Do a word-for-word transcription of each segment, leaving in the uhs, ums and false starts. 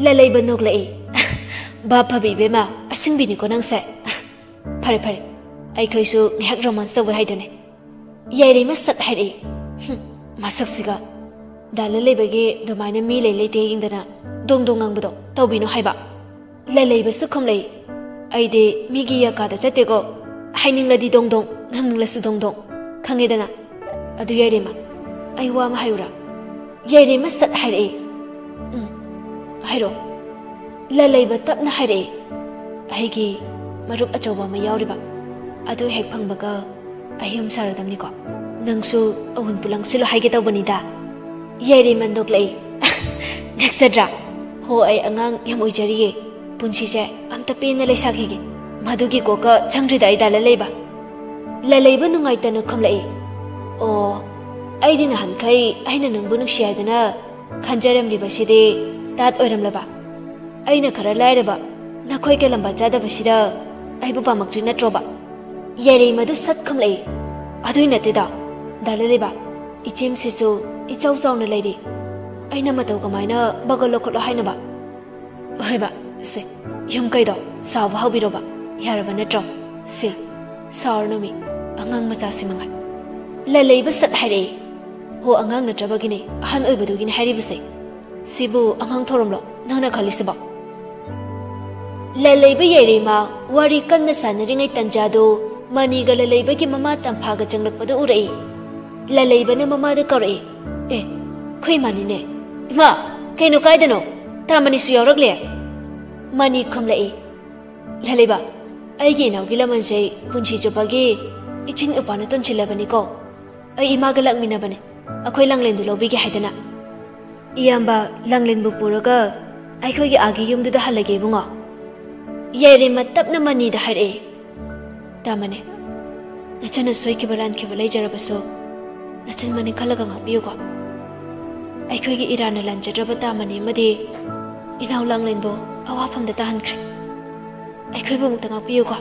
ꯂꯂꯩꯕ ꯅꯣꯛꯂꯛꯏ꯫ ꯚꯥꯞ ꯐꯕꯤ ꯏꯕꯦꯝꯃ, ꯑꯁꯤꯡꯕꯤꯅꯤꯀꯣ ꯅꯪꯁꯦ꯫ ꯐꯔꯦ ꯐꯔꯦ, ꯑꯩꯈꯣꯏꯁꯨ ꯉꯥꯏꯍꯥꯛ ꯔꯣꯃꯥꯟꯁ ꯇꯧꯕ ꯍꯥꯏꯗꯨꯅꯦ꯫ ꯌꯥꯏꯔꯩꯃ ꯁꯠ ꯍꯥꯏꯔꯛꯏ꯫ "ꯍꯨꯝ, ꯃꯁꯛꯁꯤꯒ꯫ ꯗꯥ ꯂꯂꯩꯕꯒꯤ ꯑꯗꯨꯃꯥꯏꯅ ꯃꯤ ꯂꯩ ꯂꯩꯇꯦ ꯌꯦꯡꯗꯅ ꯗꯣꯡ ꯗꯣꯡ ꯉꯥꯡꯕꯗꯣ ꯇꯧꯕꯤꯅꯣ ꯍꯥꯏꯕ꯫" ꯂꯂꯩꯕꯁꯨ ꯈꯨꯝꯂꯛꯏ꯫ "ꯑꯩꯗꯤ ꯃꯤꯒꯤ ꯌꯥꯀꯥꯗ ꯆꯠꯇꯦꯀꯣ꯫ ꯍꯥꯏꯅꯤꯡꯂꯗꯤ ꯗꯣꯡ ꯗꯣꯡ, ꯉꯥꯡꯅꯤꯡꯂꯁꯨ ꯗꯣꯡ ꯗꯣꯡ꯫ ꯈꯪꯉꯦꯗꯅ꯫ ꯑꯗꯨ ꯌꯥꯏꯔꯩꯃ, ꯑꯩ ꯋꯥ ꯑꯃ ꯍꯥꯏꯌꯨꯔꯥ?" ꯌꯥꯏꯔꯩꯃ ꯁꯠ ꯍꯥꯏꯔꯛꯏ꯫ "ꯎꯝ, ꯍꯥꯏꯔꯣ꯫" ꯂꯂꯩꯕ ꯇꯞꯅ ꯍꯥꯏꯔꯛꯏ꯫ "ꯑꯩꯒꯤ ꯃꯔꯨꯞ ꯑꯆꯧꯕ ꯑꯃ ꯌꯥꯎꯔꯤꯕ꯫ ꯑꯗꯨ ꯍꯦꯛ ꯐꯪꯕꯒ ꯑꯩ ꯌꯨꯝ ꯁꯥꯔꯗꯝꯅꯤꯀꯣ꯫ ꯅꯪꯁꯨ ꯑꯋꯨꯟꯄꯣ ꯂꯪꯁꯤꯜꯂꯣ ꯍꯥꯏꯒꯦ ꯇꯧꯕꯅꯤꯗ꯫" ꯌꯥꯏꯔꯩꯃ ꯅꯣꯛꯂꯛꯏ꯫ "ꯅꯛꯆꯗ꯭ꯔꯥ? ꯍꯣ, ꯑꯩ ꯑꯉꯥꯡ ꯌꯥꯝ ꯑꯣꯏꯖꯔꯤꯌꯦ꯫ ꯄꯨꯟꯁꯤꯁꯦ ꯑꯝꯇ ꯄꯦꯟꯅ ꯂꯩꯁꯥꯈꯤꯒꯦ꯫ ꯃꯗꯨꯒꯤ ꯀꯣꯛꯀ ꯆꯪꯗ꯭ꯔꯤꯗ ꯑꯩ ꯗꯥ ꯂꯂꯩꯕ꯫" ꯂꯂꯩꯕ ꯅꯨꯡꯉꯥꯏꯇꯅ ꯈꯨꯝꯂꯛꯏ꯫ "ꯑꯣ, ꯑꯩꯗꯤ ꯅꯍꯥꯟꯈꯩ ꯑꯩꯅ ꯅꯪꯕꯨ ꯅꯨꯡꯁꯤ ꯍꯥꯏꯗꯅ ꯈꯟꯖꯔꯝꯂꯤꯕꯁꯤꯗꯤ ꯇꯥꯠ ꯑꯣꯏꯔꯝꯂꯕ? ꯑꯩꯅ ꯈꯔ ꯂꯥꯏꯔꯕ ꯅꯈꯣꯏ ꯀꯂꯝꯕ ꯆꯥꯗꯕꯁꯤꯗ ꯑꯩꯕꯨ ꯄꯥꯝꯃꯛꯇ꯭ꯔꯤ ꯅꯠꯇ꯭ꯔꯣꯕ?" ꯌꯥꯏꯔꯩꯃꯗꯨ ꯁꯠ ꯈꯨꯝꯂꯛꯏ꯫ "ꯑꯗꯨꯏ ꯅꯠꯇꯦꯗ, ꯗꯥ ꯂꯂꯩꯕ, ꯏꯆꯦꯝꯁꯤꯁꯨ ꯏꯆꯥꯎ ꯆꯥꯎꯅ ꯂꯩꯔꯤ꯫ ꯑꯩꯅ ꯃꯇꯧ ꯀꯃꯥꯏꯅ ꯕꯒꯜ ꯂꯧꯈꯠꯂꯣ ꯍꯥꯏꯅꯣꯕ?" "ꯍꯣꯏꯕ, ꯁꯦ, ꯌꯨꯝ ꯀꯩꯗꯣ ꯁꯥꯕ ꯍꯧꯕꯤꯔꯣꯕ, ꯌꯥꯔꯕ ꯅꯠꯇ꯭ꯔꯣ? ꯁꯦ, ꯁꯥꯎꯔꯅꯨ ꯃꯤ, ꯑꯉꯥꯡ ꯃꯆꯥꯁꯤ ꯃꯉꯥꯏ꯫" ꯂꯂꯩꯕ ꯁꯠ ꯍꯥꯏꯔꯛꯏ꯫ "ꯍꯣ, ꯑꯉꯥꯡ ꯅꯠꯇ꯭ꯔꯕꯒꯤꯅꯦ, ꯑꯍꯟ ꯑꯣꯏꯕꯗꯨꯒꯤꯅꯦ ꯍꯥꯏꯔꯤꯕꯁꯦ꯫ ꯁꯤꯕꯨ ꯑꯉꯥꯡ ꯊꯧꯔꯝꯂꯣ ꯅꯪꯅ ꯈꯜꯂꯤꯁꯤꯕꯣ?" ꯂꯂꯩꯕ ꯌꯥꯏꯔꯩꯃ ꯋꯥꯔꯤ ꯀꯟꯅ ꯁꯥꯟꯅꯔꯤꯉꯩ ꯇꯟꯖꯥꯗꯨ ꯃꯅꯤꯒ ꯂꯂꯩꯕꯒꯤ ꯃꯃꯥ ꯇꯝꯐꯥꯒ ꯆꯪꯂꯛꯄꯗꯨ ꯎꯔꯛꯏ꯫ ꯂꯂꯩꯕꯅ ꯃꯃꯥꯗ ꯀꯧꯔꯛꯏ꯫ "ꯑꯦ, ꯑꯩꯈꯣꯏ ꯃꯅꯤꯅꯦ꯫ ꯏꯃꯥ, ꯀꯩꯅꯣ, ꯀꯥꯏꯗꯅꯣ? ꯇꯥꯃꯅꯤꯁꯨ ꯌꯥꯎꯔꯛꯂꯦ?" ꯃꯅꯤ ꯈꯨꯝꯂꯛꯏ꯫ "ꯂꯂꯩꯕ, ꯑꯩꯒꯤ ꯏꯅꯥꯎꯒꯤ ꯂꯃꯟꯁꯦ ꯄꯨꯟꯁꯤ ꯆꯨꯞꯄꯒꯤ ꯏꯆꯤꯟ ꯏꯎꯄꯥꯅ ꯇꯣꯟꯁꯤꯜꯂꯕꯅꯤꯀꯣ꯫ ꯑꯩ ꯏꯃꯥꯒ ꯂꯥꯛꯃꯤꯟꯅꯕꯅꯦ, ꯑꯩꯈꯣꯏ ꯂꯥꯡꯂꯦꯟꯗꯨ ꯂꯧꯕꯤꯒꯦ ꯍꯥꯏꯗꯅ꯫ ꯏꯌꯥꯝꯕ ꯂꯥꯡꯂꯦꯟꯕꯨ ꯄꯨꯔꯒ ꯑꯩꯈꯣꯏꯒꯤ ꯑꯥꯒꯤ ꯌꯨꯝꯗꯨꯗ ꯍꯜꯂꯒꯦ ꯏꯕꯨꯡꯉꯣ꯫" ꯌꯥꯏꯔꯩꯃ ꯇꯞꯅ ꯃꯅꯤꯗ ꯍꯥꯏꯔꯛꯏ꯫ "ꯇꯥꯃꯅꯦ, ꯅꯆꯟꯅ ꯁꯣꯏꯈꯤꯕ ꯂꯥꯟꯈꯤꯕ ꯂꯩꯖꯔꯕꯁꯨ ꯅꯆꯟ ꯃꯅꯤ ꯈꯜꯂꯒ ꯉꯥꯛꯄꯤꯌꯨꯀꯣ꯫ ꯑꯩꯈꯣꯏꯒꯤ ꯏꯔꯥꯟꯅ ꯂꯥꯟꯖꯗ꯭ꯔꯕ ꯇꯥꯃꯅꯤ ꯑꯃꯗꯤ ꯏꯅꯥꯎ ꯂꯥꯡꯂꯦꯟꯕꯨ ꯑꯋꯥꯐꯝꯗ ꯇꯥꯍꯟꯈ꯭ꯔꯦ꯫ ꯑꯩꯈꯣꯏꯕꯨ ꯑꯃꯨꯛꯇ ꯉꯥꯛꯄꯤꯌꯨꯀꯣ꯫"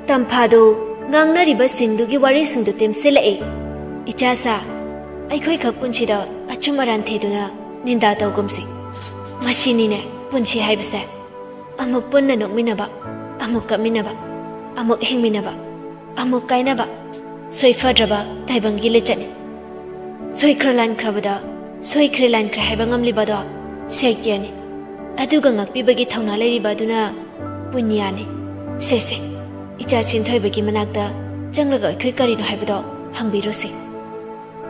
ꯇꯝꯐꯥꯗꯨ ꯉꯥꯡꯅꯔꯤꯕꯁꯤꯡꯗꯨꯒꯤ ꯋꯥꯔꯤꯁꯤꯡꯗꯨ ꯇꯦꯝꯁꯤꯜꯂꯛꯏ꯫ "ꯏꯆꯥꯁꯥ, ꯑꯩꯈꯣꯏꯈꯛ ꯄꯨꯟꯁꯤꯗ ꯑꯆꯨꯝ ꯑꯔꯥꯟ ꯊꯤꯗꯨꯅ ꯅꯤꯟꯗꯥ ꯇꯧꯒꯨꯝꯁꯤ꯫" ꯃꯁꯤꯅꯤꯅꯦ ꯄꯨꯟꯁꯤ ꯍꯥꯏꯕꯁꯦ꯫ ꯑꯃꯨꯛ ꯄꯨꯟꯅ ꯅꯣꯛꯃꯤꯟꯅꯕ, ꯑꯃꯨꯛ ꯀꯞꯃꯤꯟꯅꯕ, ꯑꯃꯨꯛ ꯍꯤꯡꯃꯤꯟꯅꯕ, ꯑꯃꯨꯛ ꯀꯥꯏꯅꯕ, ꯁꯣꯏꯐꯗ꯭ꯔꯕ ꯇꯥꯏꯕꯪꯒꯤ ꯂꯤꯆꯠꯅꯤ꯫ ꯁꯣꯏꯈ꯭ꯔ ꯂꯥꯟꯈ꯭ꯔꯕꯗ ꯁꯣꯏꯈ꯭ꯔꯦ ꯂꯥꯟꯈ꯭ꯔꯦ ꯍꯥꯏꯕ ꯉꯝꯂꯤꯕꯗꯣ ꯁꯩꯇ꯭ꯌꯅꯤ꯫ ꯑꯗꯨꯒ ꯉꯥꯛꯄꯤꯕꯒꯤ ꯊꯧꯅꯥ ꯂꯩꯔꯤꯕ ꯑꯗꯨꯅ ꯄꯨꯅ꯭ꯌꯥꯅꯤ꯫ ꯁꯦ ꯁꯦ, ꯏꯆꯥ ꯁꯤꯟꯊꯣꯏꯕꯒꯤ ꯃꯅꯥꯛꯇ ꯆꯪꯂꯒ ꯑꯩꯈꯣꯏ ꯀꯔꯤꯅꯣ ꯍꯥꯏꯕꯗꯣ ꯍꯪꯕꯤꯔꯨꯁꯤ꯫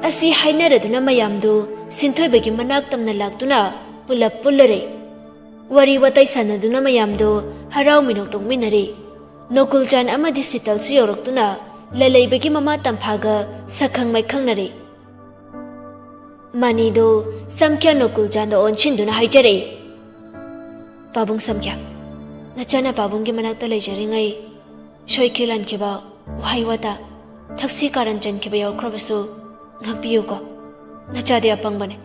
ꯑꯁꯤ ꯍꯥꯏꯅꯔꯗꯨꯅ ꯃꯌꯥꯝꯗꯨ ꯁꯤꯟꯊꯣꯏꯕꯒꯤ ꯃꯅꯥꯛ ꯇꯝꯅ ꯂꯥꯛꯇꯨꯅ ꯄꯨꯂꯞ ꯄꯨꯜꯂꯔꯦ꯫ ꯋꯥꯔꯤ ꯋꯥꯇꯥꯏ ꯁꯥꯟꯅꯗꯨꯅ ꯃꯌꯥꯝꯗꯨ ꯍꯔꯥꯎ ꯃꯤꯅꯣꯛ ꯇꯣꯛꯃꯤꯟꯅꯔꯦ꯫ ꯅꯣꯀꯨꯜꯆꯥꯟ ꯑꯃꯗꯤ ꯁꯤꯇꯜꯁꯨ ꯌꯧꯔꯛꯇꯨꯅ ꯂꯂꯩꯕꯒꯤ ꯃꯃꯥ ꯇꯝꯐꯥꯒ ꯁꯛꯈꯪ ꯃꯥꯏꯈꯪꯅꯔꯦ꯫ ꯃꯅꯤꯗꯨ ꯁꯝꯈ꯭ꯌꯥ ꯅꯣꯀꯨꯜꯆꯥꯟꯗ ꯑꯣꯟꯁꯤꯟꯗꯨꯅ ꯍꯥꯏꯖꯔꯛꯏ, "ꯄꯥꯕꯨꯡ ꯁꯝꯈ꯭ꯌꯥ, ꯅꯆꯥꯅ ꯄꯥꯕꯨꯡꯒꯤ ꯃꯅꯥꯛꯇ ꯂꯩꯖꯔꯤꯉꯩ ꯁꯣꯏꯈꯤ ꯂꯥꯟꯈꯤꯕ, ꯋꯥꯍꯩ ꯋꯥꯇꯥ, ꯊꯛꯁꯤ ꯀꯥꯔꯟ ꯆꯟꯈꯤꯕ ꯌꯥꯎꯈ꯭ꯔꯕꯁꯨ ꯉꯥꯛꯄꯤꯌꯨꯀꯣ꯫ ꯅꯆꯥꯗꯤ ꯑꯄꯪꯕꯅꯦ꯫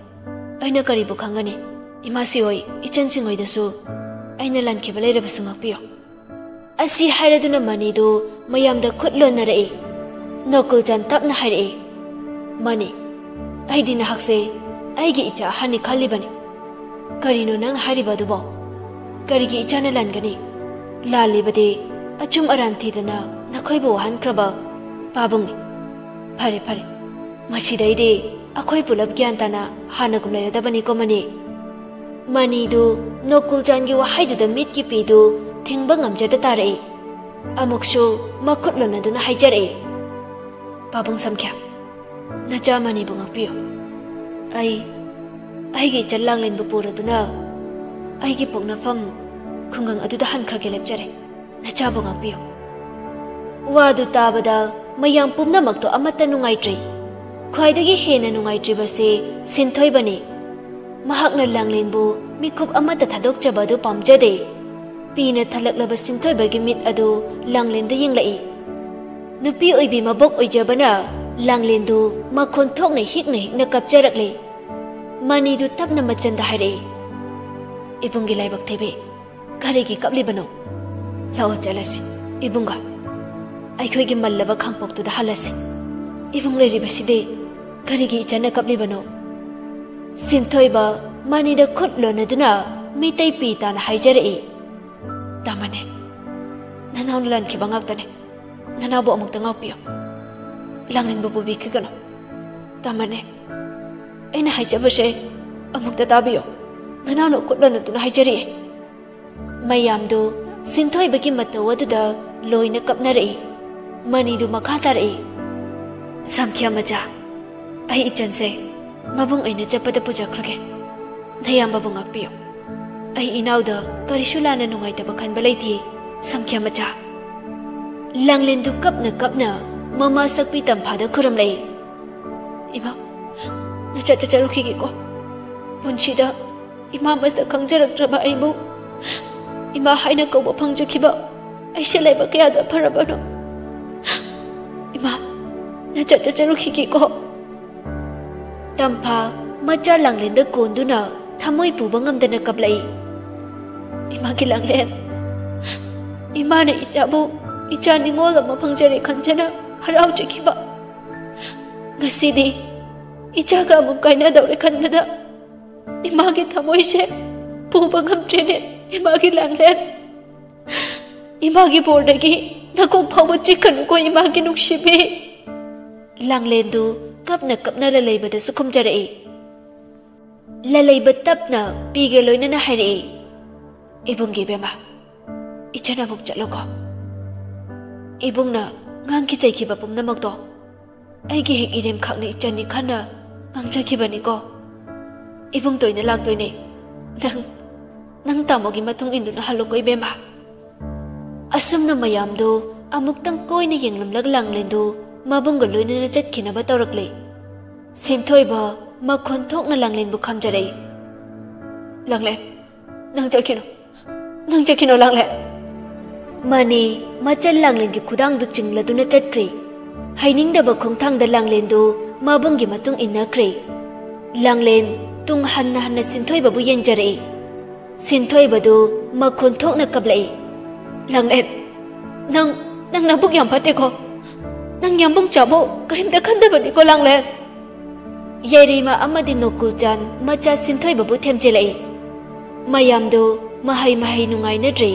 ꯑꯩꯅ ꯀꯔꯤꯕꯨ ꯈꯪꯒꯅꯤ? ꯏꯃꯥꯁꯤ ꯍꯣꯏ, ꯏꯆꯟꯁꯤꯡ ꯍꯣꯏꯗꯁꯨ ꯑꯩꯅ ꯂꯥꯟꯈꯤꯕ ꯂꯩꯔꯕꯁꯨ ꯉꯥꯛꯄꯤꯌꯨ"꯫ ꯑꯁꯤ ꯍꯥꯏꯔꯗꯨꯅ ꯃꯅꯤꯗꯨ ꯃꯌꯥꯝꯗ ꯈꯨꯠ ꯂꯣꯟꯅꯔꯛꯏ꯫ ꯅꯣꯀꯨꯜꯆꯥꯟ ꯇꯞꯅ ꯍꯥꯏꯔꯛꯏ, "ꯃꯅꯤ, ꯑꯩꯗꯤ ꯅꯍꯥꯛꯁꯦ ꯑꯩꯒꯤ ꯏꯆꯥ ꯑꯍꯟꯅꯤ ꯈꯜꯂꯤꯕꯅꯤ꯫ ꯀꯔꯤꯅꯣ ꯅꯪꯅ ꯍꯥꯏꯔꯤꯕ ꯑꯗꯨꯕꯣ? ꯀꯔꯤꯒꯤ ꯏꯆꯥꯅ ꯂꯥꯟꯒꯅꯤ? ꯂꯥꯜꯂꯤꯕꯗꯤ ꯑꯆꯨꯝ ꯑꯔꯥꯟ ꯊꯤꯗꯅ ꯅꯈꯣꯏꯕꯨ ꯋꯥꯍꯟꯈ꯭ꯔꯕ ꯄꯥꯕꯨꯡꯅꯤ꯫ ꯐꯔꯦ, ꯐꯔꯦ, ꯃꯁꯤꯗꯩꯗꯤ ꯑꯩꯈꯣꯏ ꯄꯨꯂꯞ ꯒ꯭ꯌꯥꯟ ꯇꯥꯅ ꯍꯥꯟꯅꯒꯨꯝ ꯂꯩꯔꯗꯕꯅꯤꯀꯣ, ꯃꯅꯤ"꯫ ꯃꯅꯤꯗꯨ ꯅꯣꯀꯨꯜꯆꯥꯟꯒꯤ ꯋꯥꯍꯩꯗꯨꯗ ꯃꯤꯠꯀꯤ ꯄꯤꯗꯨ ꯊꯤꯡꯕ ꯉꯝꯖꯗ ꯇꯥꯔꯛꯏ꯫ ꯑꯃꯨꯛꯁꯨ ꯃꯈꯨꯠ ꯂꯣꯟꯅꯗꯨꯅ ꯍꯥꯏꯖꯔꯛꯏ, "ꯄꯥꯕꯨꯡ ꯁꯝꯈ꯭ꯌꯥ, ꯅꯆꯥ ꯃꯅꯤꯕꯨ ꯉꯥꯛꯄꯤꯌꯨ꯫ ꯑꯩ, ꯑꯩꯒꯤ ꯏꯆꯟ ꯂꯥꯡꯂꯦꯟꯕꯨ ꯄꯨꯔꯗꯨꯅ ꯑꯩꯒꯤ ꯄꯣꯛꯅꯐꯝ ꯈꯨꯡꯒꯪ ꯑꯗꯨꯗ ꯍꯟꯈ꯭ꯔꯒꯦ ꯂꯦꯞꯆꯔꯦ꯫ ꯅꯆꯥꯕꯨ ꯉꯥꯛꯄꯤꯌꯨ"꯫ ꯋꯥꯗꯨ ꯇꯥꯕꯗ ꯃꯌꯥꯝ ꯄꯨꯝꯅꯃꯛꯇꯣ ꯑꯃꯠꯇ ꯅꯨꯡꯉꯥꯏꯇ꯭ꯔꯤ꯫ ꯈ꯭ꯋꯥꯏꯗꯒꯤ ꯍꯦꯟꯅ ꯅꯨꯡꯉꯥꯏꯇ꯭ꯔꯤꯕꯁꯤ ꯁꯤꯟꯊꯣꯏꯕꯅꯤ꯫ ꯃꯍꯥꯛꯅ ꯂꯥꯡꯂꯦꯟꯕꯨ ꯃꯤꯀꯨꯞ ꯑꯃꯠꯇ ꯊꯥꯗꯣꯛꯆꯕ ꯑꯗꯨ ꯄꯥꯝꯖꯗꯦ꯫ ꯄꯤꯅ ꯊꯜꯂꯛꯂꯕ ꯁꯤꯟꯊꯣꯏꯕꯒꯤ ꯃꯤꯠ ꯑꯗꯨ ꯂꯥꯡꯂꯦꯟꯗ ꯌꯦꯡꯂꯛꯏ꯫ ꯅꯨꯄꯤ ꯑꯣꯏꯕꯤ ꯃꯕꯣꯛ ꯑꯣꯏꯖꯕꯅ ꯂꯥꯡꯂꯦꯟꯗꯨ ꯃꯈꯣꯟ ꯊꯣꯛꯅ ꯍꯤꯛꯅ ꯍꯤꯛꯅ ꯀꯞꯆꯔꯛꯂꯦ꯫ ꯃꯅꯤꯗꯨ ꯇꯞꯅ ꯃꯆꯟꯗ ꯍꯥꯏꯔꯛꯏ, "ꯏꯕꯨꯡꯒꯤ ꯂꯥꯏꯕꯛ ꯊꯤꯕꯤ, ꯀꯔꯤꯒꯤ ꯀꯞꯂꯤꯕꯅꯣ? ꯂꯥꯛꯑꯣ ꯆꯠꯂꯁꯤ, ꯏꯕꯨꯡꯒ ꯑꯩꯈꯣꯏꯒꯤ ꯃꯜꯂꯕ ꯈꯥꯡꯄꯣꯛꯇꯨꯗ ꯍꯜꯂꯁꯤ꯫ ꯏꯕꯨꯡ ꯂꯩꯔꯤꯕꯁꯤꯗꯤ ꯀꯔꯤꯒꯤ ꯏꯆꯟꯅ ꯀꯞꯂꯤꯕꯅꯣ?" ꯁꯤꯟꯊꯣꯏꯕ ꯃꯅꯤꯗ ꯈꯨꯠ ꯂꯣꯟꯅꯗꯨꯅ ꯃꯤꯇꯩ ꯄꯤ ꯇꯥꯅ ꯍꯥꯏꯖꯔꯛꯏ, "ꯇꯥꯃꯅꯦ, ꯅꯅꯥꯎꯅ ꯂꯥꯟꯈꯤꯕ ꯉꯥꯛꯇꯅꯦ꯫ ꯅꯅꯥꯎꯕꯨ ꯑꯃꯨꯛꯇ ꯉꯥꯛꯄꯤꯌꯨ꯫ ꯂꯥꯡꯂꯦꯟꯕꯨ ꯄꯨꯕꯤꯈꯤꯒꯅꯨ꯫ ꯇꯥꯃꯅꯦ, ꯑꯩꯅ ꯍꯥꯏꯖꯕꯁꯦ ꯑꯃꯨꯛꯇ ꯇꯥꯕꯤꯌꯨ꯫ ꯅꯅꯥꯎꯅ ꯈꯨꯠ ꯂꯣꯟꯅꯗꯨꯅ ꯍꯥꯏꯖꯔꯛꯏ"꯫ ꯃꯌꯥꯝꯗꯨ ꯁꯤꯟꯊꯣꯏꯕꯒꯤ ꯃꯇꯧ ꯑꯗꯨꯗ ꯂꯣꯏꯅ ꯀꯞꯅꯔꯛꯏ꯫ ꯃꯅꯤꯗꯨ ꯃꯈꯥ ꯇꯥꯔꯛꯏ, "ꯁꯝꯈ꯭ꯌꯥ ꯃꯆꯥ, ꯑꯩ ꯏꯆꯟꯁꯦ ꯃꯕꯨꯡ ꯑꯩꯅ ꯆꯠꯄꯗ ꯄꯨꯖꯈ꯭ꯔꯒꯦ꯫ ꯅꯌꯥꯝꯕꯕꯨ ꯉꯥꯛꯄꯤꯌꯨ꯫ ꯑꯩ ꯏꯅꯥꯎꯗ ꯀꯔꯤꯁꯨ ꯂꯥꯟꯅ ꯅꯨꯡꯉꯥꯏꯇꯕ ꯈꯟꯕ ꯂꯩꯇꯦ, ꯁꯝꯈ꯭ꯌꯥ ꯃꯆꯥ"꯫ ꯂꯥꯡꯂꯦꯟꯗꯨ ꯀꯞꯅ ꯀꯞꯅ ꯃꯃꯥ ꯁꯛꯄꯤ ꯇꯝꯐꯥꯗ ꯈꯨꯔꯨꯝꯂꯛꯏ꯫ "ꯏꯃꯥ, ꯅꯆꯠ ꯆꯠꯆꯔꯨꯈꯤꯒꯦꯀꯣ꯫ ꯄꯨꯟꯁꯤꯗ ꯏꯃꯥ ꯃꯁꯛ ꯈꯪꯖꯔꯛꯇ꯭ꯔꯕ ꯑꯩꯕꯨ ꯏꯃꯥ ꯍꯥꯏꯅ ꯀꯧꯕ ꯐꯪꯖꯈꯤꯕ ꯑꯩꯁꯦ ꯂꯥꯏꯕꯛ ꯀꯌꯥꯗ ꯐꯔꯕꯅꯣ꯫ ꯏꯃꯥ, ꯅꯆꯠ ꯆꯠꯆꯔꯨꯈꯤꯒꯦꯀꯣ"꯫ ꯇꯝꯐꯥ ꯃꯆꯥ ꯂꯥꯡꯂꯦꯟꯗ ꯀꯣꯟꯗꯨꯅ ꯊꯃꯣꯏ ꯄꯨꯕ ꯉꯝꯗꯅ ꯀꯞꯂꯛꯏ꯫ "ꯏꯃꯥꯒꯤ ꯂꯥꯡꯂꯦꯟ, ꯏꯃꯥꯅ ꯏꯆꯥꯕꯨ ꯏꯆꯥ ꯅꯤꯉꯣꯜ ꯑꯃ ꯐꯪꯖꯔꯦ ꯈꯟꯖꯅ ꯍꯔꯥꯎꯖꯈꯤꯕ, ꯉꯁꯤꯗꯤ ꯏꯆꯥꯒ ꯑꯃꯨꯛ ꯀꯥꯏꯅꯗꯧꯔꯦ ꯈꯟꯕꯗ ꯏꯃꯥꯒꯤ ꯊꯃꯣꯏꯁꯦ ꯄꯨꯕ ꯉꯝꯗ꯭ꯔꯦꯅꯦ, ꯏꯃꯥꯒꯤ ꯂꯥꯡꯂꯦꯟ꯫ ꯏꯃꯥꯒꯤ ꯕꯣꯔꯗꯒꯤ ꯅꯀꯣꯛ ꯐꯥꯎꯕ ꯆꯤꯛꯀꯅꯨꯀꯣ, ꯏꯃꯥꯒꯤ ꯅꯨꯡꯁꯤꯕꯤ"꯫ ꯂꯥꯡꯂꯦꯟꯗꯨ ꯀꯞꯅ ꯀꯞꯅ ꯂꯂꯩꯕꯗꯁꯨ ꯈꯨꯝꯖꯔꯛꯏ꯫ ꯂꯂꯩꯕ ꯇꯞꯅ ꯄꯤꯒ ꯂꯣꯏꯅꯅ ꯍꯥꯏꯔꯛꯏ, "ꯏꯕꯨꯡꯒꯤ ꯏꯕꯦꯝꯃ, ꯏꯆꯟ ꯑꯃꯨꯛ ꯆꯠꯂꯣꯀꯣ꯫ ꯏꯕꯨꯡꯅ ꯉꯥꯡꯈꯤ ꯆꯩꯈꯤꯕ ꯄꯨꯝꯅꯃꯛꯇꯣ ꯑꯩꯒꯤ ꯍꯦꯛ ꯏꯔꯦꯝ ꯈꯥꯛꯅ ꯏꯆꯟꯅꯤ ꯈꯟꯅ ꯉꯥꯡꯖꯈꯤꯕꯅꯤꯀꯣ꯫ ꯏꯕꯨꯡ ꯇꯣꯏꯅ ꯂꯥꯛꯇꯣꯏꯅꯦ꯫ ꯅꯪ, ꯅꯪ ꯇꯥꯃꯣꯒꯤ ꯃꯇꯨꯡ ꯏꯟꯗꯨꯅ ꯍꯜꯂꯨꯀꯣ ꯏꯕꯦꯝꯃ"꯫ ꯑꯁꯨꯝꯅ ꯃꯌꯥꯝꯗꯨ ꯑꯃꯨꯛꯇꯪ ꯀꯣꯏꯅ ꯌꯦꯡꯂꯝꯂꯒ ꯂꯥꯡꯂꯦꯟꯗꯨ ꯃꯕꯨꯡꯒ ꯂꯣꯏꯅꯅ ꯆꯠꯈꯤꯅꯕ ꯇꯧꯔꯛꯂꯦ꯫ ꯁꯤꯟꯊꯣꯏꯕ ꯃꯈꯣꯟ ꯊꯣꯛꯅ ꯂꯥꯡꯂꯦꯟꯕꯨ ꯈꯝꯖꯔꯛꯏ꯫ "ꯂꯥꯡꯂꯦꯟ, ꯅꯪ ꯆꯠꯈꯤꯅꯨ, ꯅꯪ ꯆꯠꯈꯤꯅꯨ ꯂꯥꯡꯂꯦꯟ"꯫ ꯃꯅꯤ ꯃꯆꯜ ꯂꯥꯡꯂꯦꯟꯒꯤ ꯈꯨꯗꯥꯡꯗꯨ ꯆꯤꯡꯂꯗꯨꯅ ꯆꯠꯈ꯭ꯔꯦ꯫ ꯍꯩꯅꯤꯡꯗꯕ ꯈꯣꯡꯊꯥꯡꯗ ꯂꯥꯡꯂꯦꯟꯗꯨ ꯃꯕꯨꯡꯒꯤ ꯃꯇꯨꯡ ꯏꯟꯅꯈ꯭ꯔꯦ꯫ ꯂꯥꯡꯂꯦꯟ ꯇꯨꯡ ꯍꯟꯅ ꯍꯟꯅ ꯁꯤꯟꯊꯣꯏꯕꯕꯨ ꯌꯦꯡꯖꯔꯛꯏ꯫ ꯁꯤꯟꯊꯣꯏꯕꯗꯨ ꯃꯈꯣꯟ ꯊꯣꯛꯅ ꯀꯞꯂꯛꯏ꯫ "ꯂꯥꯡꯂꯦꯟ, ꯅꯪ, ꯅꯪ ꯅꯕꯨꯛ ꯌꯥꯝ ꯐꯠꯇꯦꯀꯣ꯫ ꯅꯪ ꯌꯥꯝꯕꯨꯡ ꯆꯥꯕꯨ ꯀꯔꯤꯝꯇ ꯈꯟꯗꯕꯅꯤꯀꯣ ꯂꯥꯡꯂꯦꯟ"꯫ ꯌꯥꯏꯔꯤꯃ ꯑꯃꯗꯤ ꯅꯣꯀꯨꯜꯆꯥꯟ ꯃꯆꯥ ꯁꯤꯟꯊꯣꯏꯕꯕꯨ ꯊꯦꯝꯖꯤꯜꯂꯛꯏ꯫ ꯃꯌꯥꯝꯗꯨ ꯃꯍꯩ ꯃꯍꯩ ꯅꯨꯡꯉꯥꯏꯅꯗ꯭ꯔꯤ꯫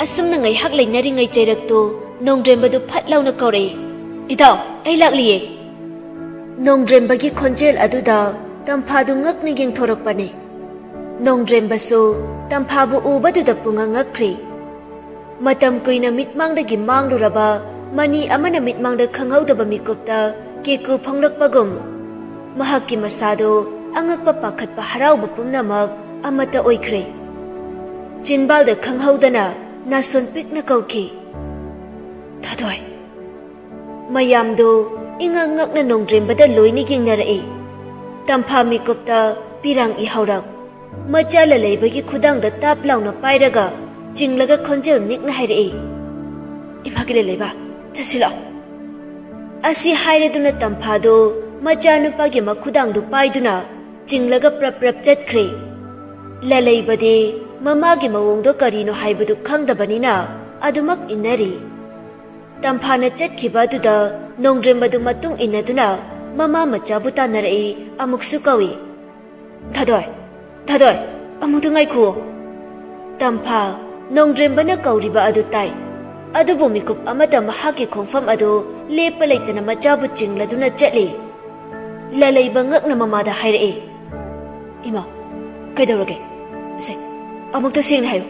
ꯑꯁꯨꯝꯅ ꯉꯥꯏꯍꯥꯛ ꯂꯩꯅꯔꯤꯉꯩ ꯆꯩꯔꯛꯇꯨ ꯅꯣꯡꯗ꯭ꯔꯦꯝꯕꯗꯨ ꯐꯠ ꯂꯥꯎꯅ ꯀꯧꯔꯛꯏ, "ꯏꯇꯥꯎ, ꯑꯩ ꯂꯥꯛꯂꯤꯌꯦ!" ꯅꯣꯡꯗ꯭ꯔꯦꯝꯕꯒꯤ ꯈꯣꯟꯖꯦꯜ ꯑꯗꯨꯗ ꯇꯝꯐꯥꯗꯨ ꯉꯛꯅ ꯌꯦꯡꯊꯣꯔꯛꯄꯅꯤ꯫ ꯅꯣꯡꯗ꯭ꯔꯦꯝꯕꯁꯨ ꯇꯝꯐꯥꯕꯨ ꯎꯕꯗꯨꯗ ꯄꯨꯡꯉꯛ ꯉꯛꯈ꯭ꯔꯤ꯫ ꯃꯇꯝ ꯀꯨꯏꯅ ꯃꯤꯠꯃꯥꯡꯗꯒꯤ ꯃꯥꯡꯂꯨꯔꯕ ꯃꯅꯤ ꯑꯃꯅ ꯃꯤꯠꯃꯥꯡꯗ ꯈꯪꯍꯧꯗꯕ ꯃꯤꯀꯨꯞꯇ ꯀꯦꯀꯨ ꯐꯣꯡꯂꯛꯄꯒꯨꯝ, ꯃꯍꯥꯛꯀꯤ ꯃꯁꯥꯗꯣ ꯑꯉꯛꯄ, ꯄꯥꯈꯠꯄ, ꯍꯔꯥꯎꯕ ꯄꯨꯝꯅꯃꯛ ꯑꯃꯠꯇ ꯑꯣꯏꯈ꯭ꯔꯦ꯫ ꯆꯤꯟꯕꯥꯜꯗ ꯈꯪꯍꯧꯗꯅ ꯅꯥꯁꯣꯟ ꯄꯤꯛꯅ ꯀꯧꯈꯤ, "ꯊꯥꯗꯣꯏ!" ꯃꯌꯥꯝꯗꯣ ꯏꯉꯛ ꯉꯛꯅ ꯅꯣꯡꯗ꯭ꯔꯦꯝꯕꯗ ꯂꯣꯏꯅ ꯌꯦꯡꯅꯔꯛꯏ꯫ ꯇꯝꯐꯥ ꯃꯤꯀꯨꯞꯇ ꯄꯤꯔꯥꯡ ꯏꯍꯧꯔꯛ꯫ ꯃꯆꯥ ꯂꯂꯩꯕꯒꯤ ꯈꯨꯗꯥꯡꯗ ꯇꯥꯞ ꯂꯥꯎꯅ ꯄꯥꯏꯔꯒ ꯆꯤꯡꯂꯒ ꯈꯣꯟꯖꯦꯜ ꯅꯤꯛꯅ ꯍꯥꯏꯔꯛꯏ, "ꯏꯃꯥꯒꯤ ꯂꯂꯩꯕ, ꯆꯠꯁꯤꯜꯂꯛꯑꯣ!" ꯑꯁꯤ ꯍꯥꯏꯔꯗꯨꯅ ꯇꯝꯐꯥꯗꯣ ꯃꯆꯥꯅꯨꯄꯥꯒꯤ ꯃꯈꯨꯗꯥꯡꯗꯨ ꯄꯥꯏꯗꯨꯅ ꯆꯤꯡꯂꯒ ꯄ꯭ꯔꯞ ꯄ꯭ꯔꯞ ꯆꯠꯈ꯭ꯔꯦ꯫ ꯂꯂꯩꯕꯗꯤ ꯃꯃꯥꯒꯤ ꯃꯑꯣꯡꯗꯣ ꯀꯔꯤꯅꯣ ꯍꯥꯏꯕꯗꯨ ꯈꯪꯗꯕꯅꯤꯅ ꯑꯗꯨꯃꯛ ꯏꯟꯅꯔꯤ꯫ ꯇꯝꯐꯥꯅ ꯆꯠꯈꯤꯕ ꯑꯗꯨꯗ ꯅꯣꯡꯗ꯭ꯔꯦꯝꯕꯗꯨ ꯃꯇꯨꯡ ꯏꯟꯅꯗꯨꯅ ꯃꯃꯥ ꯃꯆꯥꯕꯨ ꯇꯥꯟꯅꯔꯛꯏ, ꯑꯃꯨꯛꯁꯨ ꯀꯧꯏ, "ꯊꯥꯗꯣꯏ, ꯊꯥꯗꯣꯏ, ꯑꯃꯨꯛꯇ ꯉꯥꯏꯈꯨꯑꯣ!" ꯇꯝꯐꯥ ꯅꯣꯡꯗ꯭ꯔꯦꯝꯕꯅ ꯀꯧꯔꯤꯕ ꯑꯗꯨ ꯇꯥꯏ꯫ ꯑꯗꯨꯕꯨ ꯃꯤꯀꯨꯞ ꯑꯃꯇ ꯃꯍꯥꯛꯀꯤ ꯈꯣꯡꯐꯝ ꯑꯗꯨ ꯂꯦꯞꯄ ꯂꯩꯇꯅ ꯃꯆꯥꯕꯨ ꯆꯤꯡꯂꯗꯨꯅ ꯆꯠꯂꯤ꯫ ꯂꯂꯩꯕ ꯉꯛꯅ ꯃꯃꯥꯗ ꯍꯥꯏꯔꯛꯏ, "ꯏꯃꯥ, ꯀꯩꯗꯧꯔꯒꯦ? ꯑꯁꯦ, ꯑꯃꯨꯛꯇ ꯁꯦꯡꯅ ꯍꯥꯏꯌꯨ꯫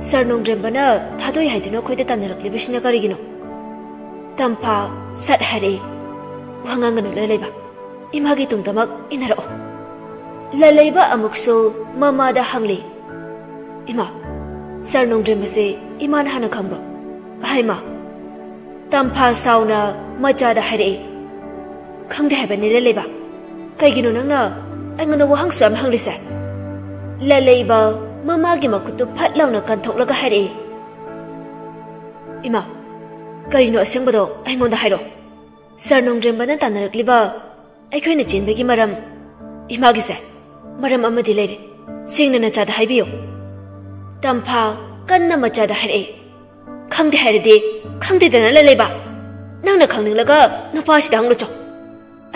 ꯁꯥꯔ ꯅꯣꯡꯗ꯭ꯔꯦꯝꯕꯅ ꯊꯥꯗꯣꯏ ꯍꯥꯏꯗꯨꯅ ꯑꯩꯈꯣꯏꯗ ꯇꯥꯟꯅꯔꯛꯂꯤꯕꯁꯤꯅ ꯀꯔꯤꯒꯤꯅꯣ?" ꯇꯝꯐꯥ ꯁꯠ ꯍꯥꯏꯔꯛꯏ, "ꯋꯥ ꯉꯥꯡꯒꯅꯨ ꯂꯂꯩꯕ꯫ ꯏꯃꯥꯒꯤ ꯇꯨꯡꯗꯃꯛ ꯏꯟꯅꯔꯛꯑꯣ꯫" ꯂꯂꯩꯕ ꯑꯃꯨꯛꯁꯨ ꯃꯃꯥꯗ ꯍꯪꯂꯤ, "ꯏꯃꯥ, ꯁꯥꯔ ꯅꯣꯡꯗ꯭ꯔꯦꯝꯕꯁꯦ ꯏꯃꯥꯅ ꯍꯥꯟꯅ ꯈꯪꯕ꯭ꯔꯣ?" "ꯍꯥꯏ ꯃꯥ!" ꯇꯝꯐꯥ ꯁꯥꯎꯅ ꯃꯆꯥꯗ ꯍꯥꯏꯔꯛꯏ, "ꯈꯪꯗꯦ ꯍꯥꯏꯕꯅꯤ ꯂꯂꯩꯕ꯫ ꯀꯩꯒꯤꯅꯣ ꯅꯪꯅ ꯑꯩꯉꯣꯟꯗ ꯋꯥꯍꯪꯁꯨ ꯌꯥꯝ ꯍꯪꯂꯤꯁꯦ?" ꯂꯂꯩꯕ ꯃꯃꯥꯒꯤ ꯃꯈꯨꯠꯇꯨ ꯐꯠ ꯂꯥꯎꯅ ꯀꯟꯊꯣꯛꯂꯒ ꯍꯥꯏꯔꯛꯏ, "ꯏꯃꯥ, ꯀꯔꯤꯅꯣ ꯑꯁꯦꯡꯕꯗꯣ ꯑꯩꯉꯣꯟꯗ ꯍꯥꯏꯔꯣ꯫ ꯁꯥꯔ ꯅꯣꯡꯗ꯭ꯔꯦꯝꯕꯅ ꯇꯥꯟꯅꯔꯛꯂꯤꯕ ꯑꯩꯈꯣꯏꯅ ꯆꯦꯟꯕꯒꯤ ꯃꯔꯝ, ꯏꯃꯥꯒꯤꯁꯦ ꯃꯔꯝ ꯑꯃꯗꯤ ꯂꯩꯔꯦ꯫ ꯁꯦꯡꯅ ꯅꯆꯥꯗ ꯍꯥꯏꯕꯤꯌꯨ꯫" ꯇꯝꯐꯥ ꯀꯟꯅ ꯃꯆꯥꯗ ꯍꯥꯏꯔꯛꯏ, "ꯈꯪꯗꯦ ꯍꯥꯏꯔꯗꯤ ꯈꯪꯗꯦꯗꯅ ꯂꯂꯩꯕ꯫ ꯅꯪꯅ ꯈꯪꯅꯤꯡꯂꯒ ꯅꯨꯄꯥꯁꯤꯗ ꯍꯪꯂꯨꯆꯣ꯫"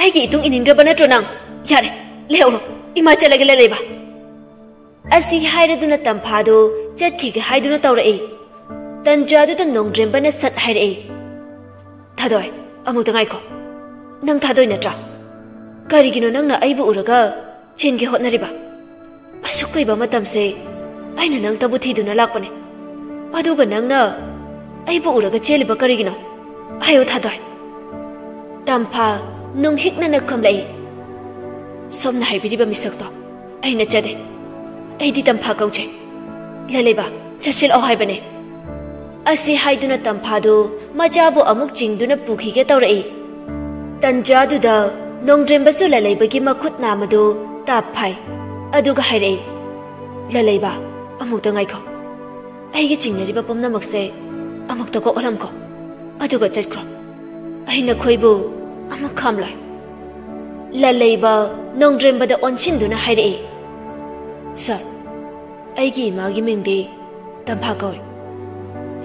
ꯑꯩꯒꯤ ꯏꯇꯨꯡ ꯏꯅꯤꯡꯗ꯭ꯔꯕ ꯅꯠꯇ꯭ꯔꯣ ꯅꯪ? ꯌꯥꯔꯦ, ꯂꯩꯍꯧꯔꯣ, ꯏꯃꯥ ꯆꯠꯂꯒꯦ ꯂꯩꯕ꯫ ꯑꯁꯤ ꯍꯥꯏꯔꯗꯨꯅ ꯇꯝꯐꯥꯗꯨ ꯆꯠꯈꯤꯒꯦ ꯍꯥꯏꯗꯨꯅ ꯇꯧꯔꯛꯏ꯫ ꯇꯟꯖꯥꯗꯨꯗ ꯅꯣꯡꯗ꯭ꯔꯦꯝꯕꯅ ꯁꯠ ꯍꯥꯏꯔꯛꯏ, "ꯊꯥꯗꯣꯏ, ꯑꯃꯨꯛꯇ ꯉꯥꯏꯈꯣ꯫ ꯅꯪ ꯊꯥꯗꯣꯏ ꯅꯠꯇ꯭ꯔꯥ? ꯀꯔꯤꯒꯤꯅꯣ ꯅꯪꯅ ꯑꯩꯕꯨ ꯎꯔꯒ ꯆꯦꯟꯒꯦ ꯍꯣꯠꯅꯔꯤꯕ? ꯑꯁꯨꯛ ꯀꯨꯏꯕ ꯃꯇꯝꯁꯦ ꯑꯩꯅ ꯅꯪꯇꯕꯨ ꯊꯤꯗꯨꯅ ꯂꯥꯛꯄꯅꯦ, ꯑꯗꯨꯒ ꯅꯪꯅ ꯑꯩꯕꯨ ꯎꯔꯒ ꯆꯦꯜꯂꯤꯕ ꯀꯔꯤꯒꯤꯅꯣ? ꯍꯥꯏꯌꯨ ꯊꯥꯗꯣꯏ꯫" ꯇꯝꯐꯥ ꯅꯨꯡꯍꯤꯛꯅꯅ ꯈꯨꯝꯂꯛꯏ, "ꯁꯣꯝꯅ ꯍꯥꯏꯕꯤꯔꯤꯕ ꯃꯤꯁꯛꯇꯣ ꯑꯩ ꯅꯠꯆꯗꯦ꯫ ꯑꯩꯗꯤ ꯇꯝꯐꯥ ꯀꯧꯖꯩ꯫ ꯂꯂꯩꯕ, ꯆꯠꯁꯤꯜꯂꯛꯑꯣ ꯍꯥꯏꯕꯅꯦ꯫" ꯑꯁꯤ ꯍꯥꯏꯗꯨꯅ ꯇꯝꯐꯥꯗꯨ ꯃꯆꯥꯕꯨ ꯑꯃꯨꯛ ꯆꯤꯡꯗꯨꯅ ꯄꯨꯈꯤꯒꯦ ꯇꯧꯔꯛꯏ꯫ ꯇꯟꯖꯥꯗꯨꯗ ꯅꯣꯡꯗ꯭ꯔꯦꯝꯕꯁꯨ ꯂꯂꯩꯕꯒꯤ ꯃꯈꯨꯠ ꯅꯥꯝꯃꯗꯨ ꯇꯥꯞ ꯐꯥꯏ, ꯑꯗꯨꯒ ꯍꯥꯏꯔꯛꯏ, "ꯂꯂꯩꯕ, ꯑꯃꯨꯛꯇ ꯉꯥꯏꯈꯣ꯫ ꯑꯩꯒꯤ ꯆꯤꯡꯅꯔꯤꯕ ꯄꯨꯝꯅꯃꯛꯁꯦ ꯑꯃꯨꯛꯇ ꯀꯣꯛꯍꯜꯂꯝꯈꯣ, ꯑꯗꯨꯒ ꯆꯠꯈ꯭ꯔꯣ꯫ ꯑꯩ ꯅꯈꯣꯏꯕꯨ ꯑꯃꯨꯛ ꯈꯥꯝꯂꯣꯏ꯫" ꯂꯂꯩꯕ ꯅꯣꯡꯗ꯭ꯔꯦꯝꯕꯗ ꯑꯣꯟꯁꯤꯟꯗꯨꯅ ꯍꯥꯏꯔꯛꯏ, "ꯁꯥꯔ, ꯑꯩꯒꯤ ꯏꯃꯥꯒꯤ ꯃꯤꯡꯗꯤ ꯇꯝꯐꯥ ꯀꯧꯏ꯫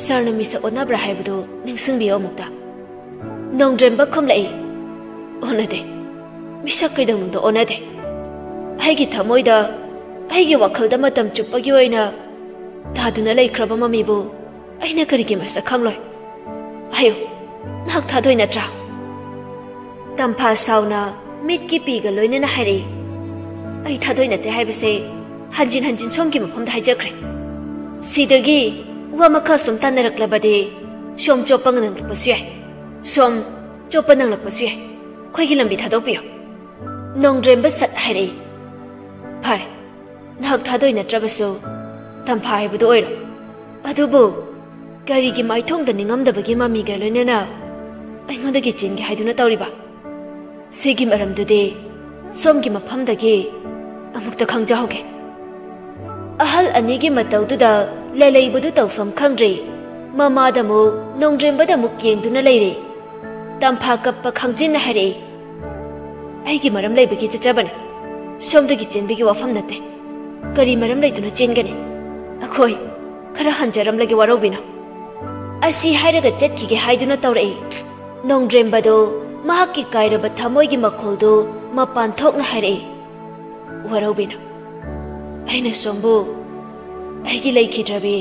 ꯁꯥꯔꯅ ꯃꯤꯁꯛ ꯑꯣꯟꯅꯕ꯭ꯔꯥ ꯍꯥꯏꯕꯗꯨ ꯅꯤꯡꯁꯤꯡꯕꯤꯌꯨ ꯑꯃꯨꯛꯇ꯫" ꯅꯣꯡꯗ꯭ꯔꯦꯝꯕ ꯈꯨꯝꯂꯛꯏ, "ꯑꯣꯟꯅꯗꯦ, ꯃꯤꯁꯛ ꯀꯩꯗꯧꯅꯨꯡꯗ ꯑꯣꯟꯅꯗꯦ꯫ ꯑꯩꯒꯤ ꯊꯃꯣꯏꯗ, ꯑꯩꯒꯤ ꯋꯥꯈꯜꯗ ꯃꯇꯝ ꯆꯨꯞꯄꯒꯤ ꯑꯣꯏꯅ ꯇꯥꯗꯨꯅ ꯂꯩꯈ꯭ꯔꯕ ꯃꯃꯤꯕꯨ ꯑꯩꯅ ꯀꯔꯤꯒꯤ ꯃꯁꯛ ꯈꯪꯂꯣꯏ? ꯍꯥꯏꯌꯨ, ꯅꯍꯥꯛ ꯊꯥꯗꯣꯏ ꯅꯠꯇ꯭ꯔꯥ?" ꯇꯝꯐꯥ ꯁꯥꯎꯅ ꯃꯤꯠꯀꯤ ꯄꯤꯒ ꯂꯣꯏꯅꯅ ꯍꯥꯏꯔꯛꯏ, "ꯑꯩ ꯊꯥꯗꯣꯏ ꯅꯠꯇꯦ ꯍꯥꯏꯕꯁꯦ ꯍꯟꯖꯤꯟ ꯍꯟꯖꯤꯟ ꯁꯣꯝꯒꯤ ꯃꯐꯝꯗ ꯍꯥꯏꯖꯈ꯭ꯔꯦ꯫ ꯁꯤꯗꯒꯤ ꯋꯥ ꯃꯈꯥ ꯁꯨꯝ ꯇꯥꯟꯅꯔꯛꯂꯕꯗꯤ ꯁꯣꯝ ꯆꯣꯞꯄ ꯅꯪꯂꯛꯄꯁꯨ ꯌꯥꯏ꯫ ꯁꯣꯝ ꯆꯣꯞꯄ ꯅꯪꯂꯛꯄꯁꯨ ꯌꯥꯏ꯫ ꯑꯩꯈꯣꯏꯒꯤ ꯂꯝꯕꯤ ꯊꯥꯗꯣꯛꯄꯤꯌꯨ꯫" ꯅꯣꯡꯗ꯭ꯔꯦꯝꯕ ꯁꯠ ꯍꯥꯏꯔꯛꯏ, "ꯐꯔꯦ, ꯅꯍꯥꯛ ꯊꯥꯗꯣꯏ ꯅꯠꯇ꯭ꯔꯕꯁꯨ ꯇꯝꯐꯥ ꯍꯥꯏꯕꯗꯨ ꯑꯣꯏꯔꯣ꯫ ꯑꯗꯨꯕꯨ ꯀꯔꯤꯒꯤ ꯃꯥꯏꯊꯣꯡꯗ ꯅꯤꯡꯉꯝꯗꯕꯒꯤ ꯃꯃꯤꯒ ꯂꯣꯏꯅꯅ ꯑꯩꯉꯣꯟꯗꯒꯤ ꯆꯦꯟꯒꯦ ꯍꯥꯏꯗꯨꯅ ꯇꯧꯔꯤꯕ? ꯁꯤꯒꯤ ꯃꯔꯝꯗꯨꯗꯤ ꯁꯣꯝꯒꯤ ꯃꯐꯝꯗꯒꯤ ꯑꯃꯨꯛꯇ ꯈꯪꯖꯍꯧꯒꯦ꯫" ꯑꯍꯜ ꯑꯅꯤꯒꯤ ꯃꯇꯧꯗꯨꯗ ꯂꯂꯩꯕꯗꯨ ꯇꯧꯐꯝ ꯈꯪꯗ꯭ꯔꯦ꯫ ꯃꯃꯥꯗ ꯑꯃꯨꯛ ꯅꯣꯡꯗ꯭ꯔꯦꯝꯕꯗ ꯑꯃꯨꯛ ꯌꯦꯡꯗꯨꯅ ꯂꯩꯔꯦ꯫ ꯇꯝꯐꯥ ꯀꯞꯄ ꯈꯪꯖꯤꯟꯅ ꯍꯥꯏꯔꯛꯏ, "ꯑꯩꯒꯤ ꯃꯔꯝ ꯂꯩꯕꯒꯤ ꯆꯠꯆꯕꯅꯤ꯫ ꯁꯣꯝꯗꯒꯤ ꯆꯦꯟꯕꯒꯤ ꯋꯥꯐꯝ ꯅꯠꯇꯦ꯫ ꯀꯔꯤ ꯃꯔꯝ ꯂꯩꯗꯨꯅ ꯆꯦꯟꯒꯅꯤ? ꯑꯩꯈꯣꯏ ꯈꯔ ꯍꯟꯖꯔꯝꯂꯒꯦ ꯋꯥꯔꯧꯕꯤꯅꯨ꯫" ꯑꯁꯤ ꯍꯥꯏꯔꯒ ꯆꯠꯈꯤꯒꯦ ꯍꯥꯏꯗꯨꯅ ꯇꯧꯔꯛꯏ꯫ ꯅꯣꯡꯗ꯭ꯔꯦꯝꯕꯗꯨ ꯃꯍꯥꯛꯀꯤ ꯀꯥꯏꯔꯕ ꯊꯃꯣꯏꯒꯤ ꯃꯈꯣꯜꯗꯨ ꯃꯄꯥꯟ ꯊꯣꯛꯅ ꯍꯥꯏꯔꯛꯏ, "ꯋꯥꯔꯧꯕꯤꯅꯨ, ꯑꯩꯅ ꯁꯣꯝꯕꯨ ꯑꯩꯒꯤ ꯂꯩꯈꯤꯗ꯭ꯔꯕꯤ,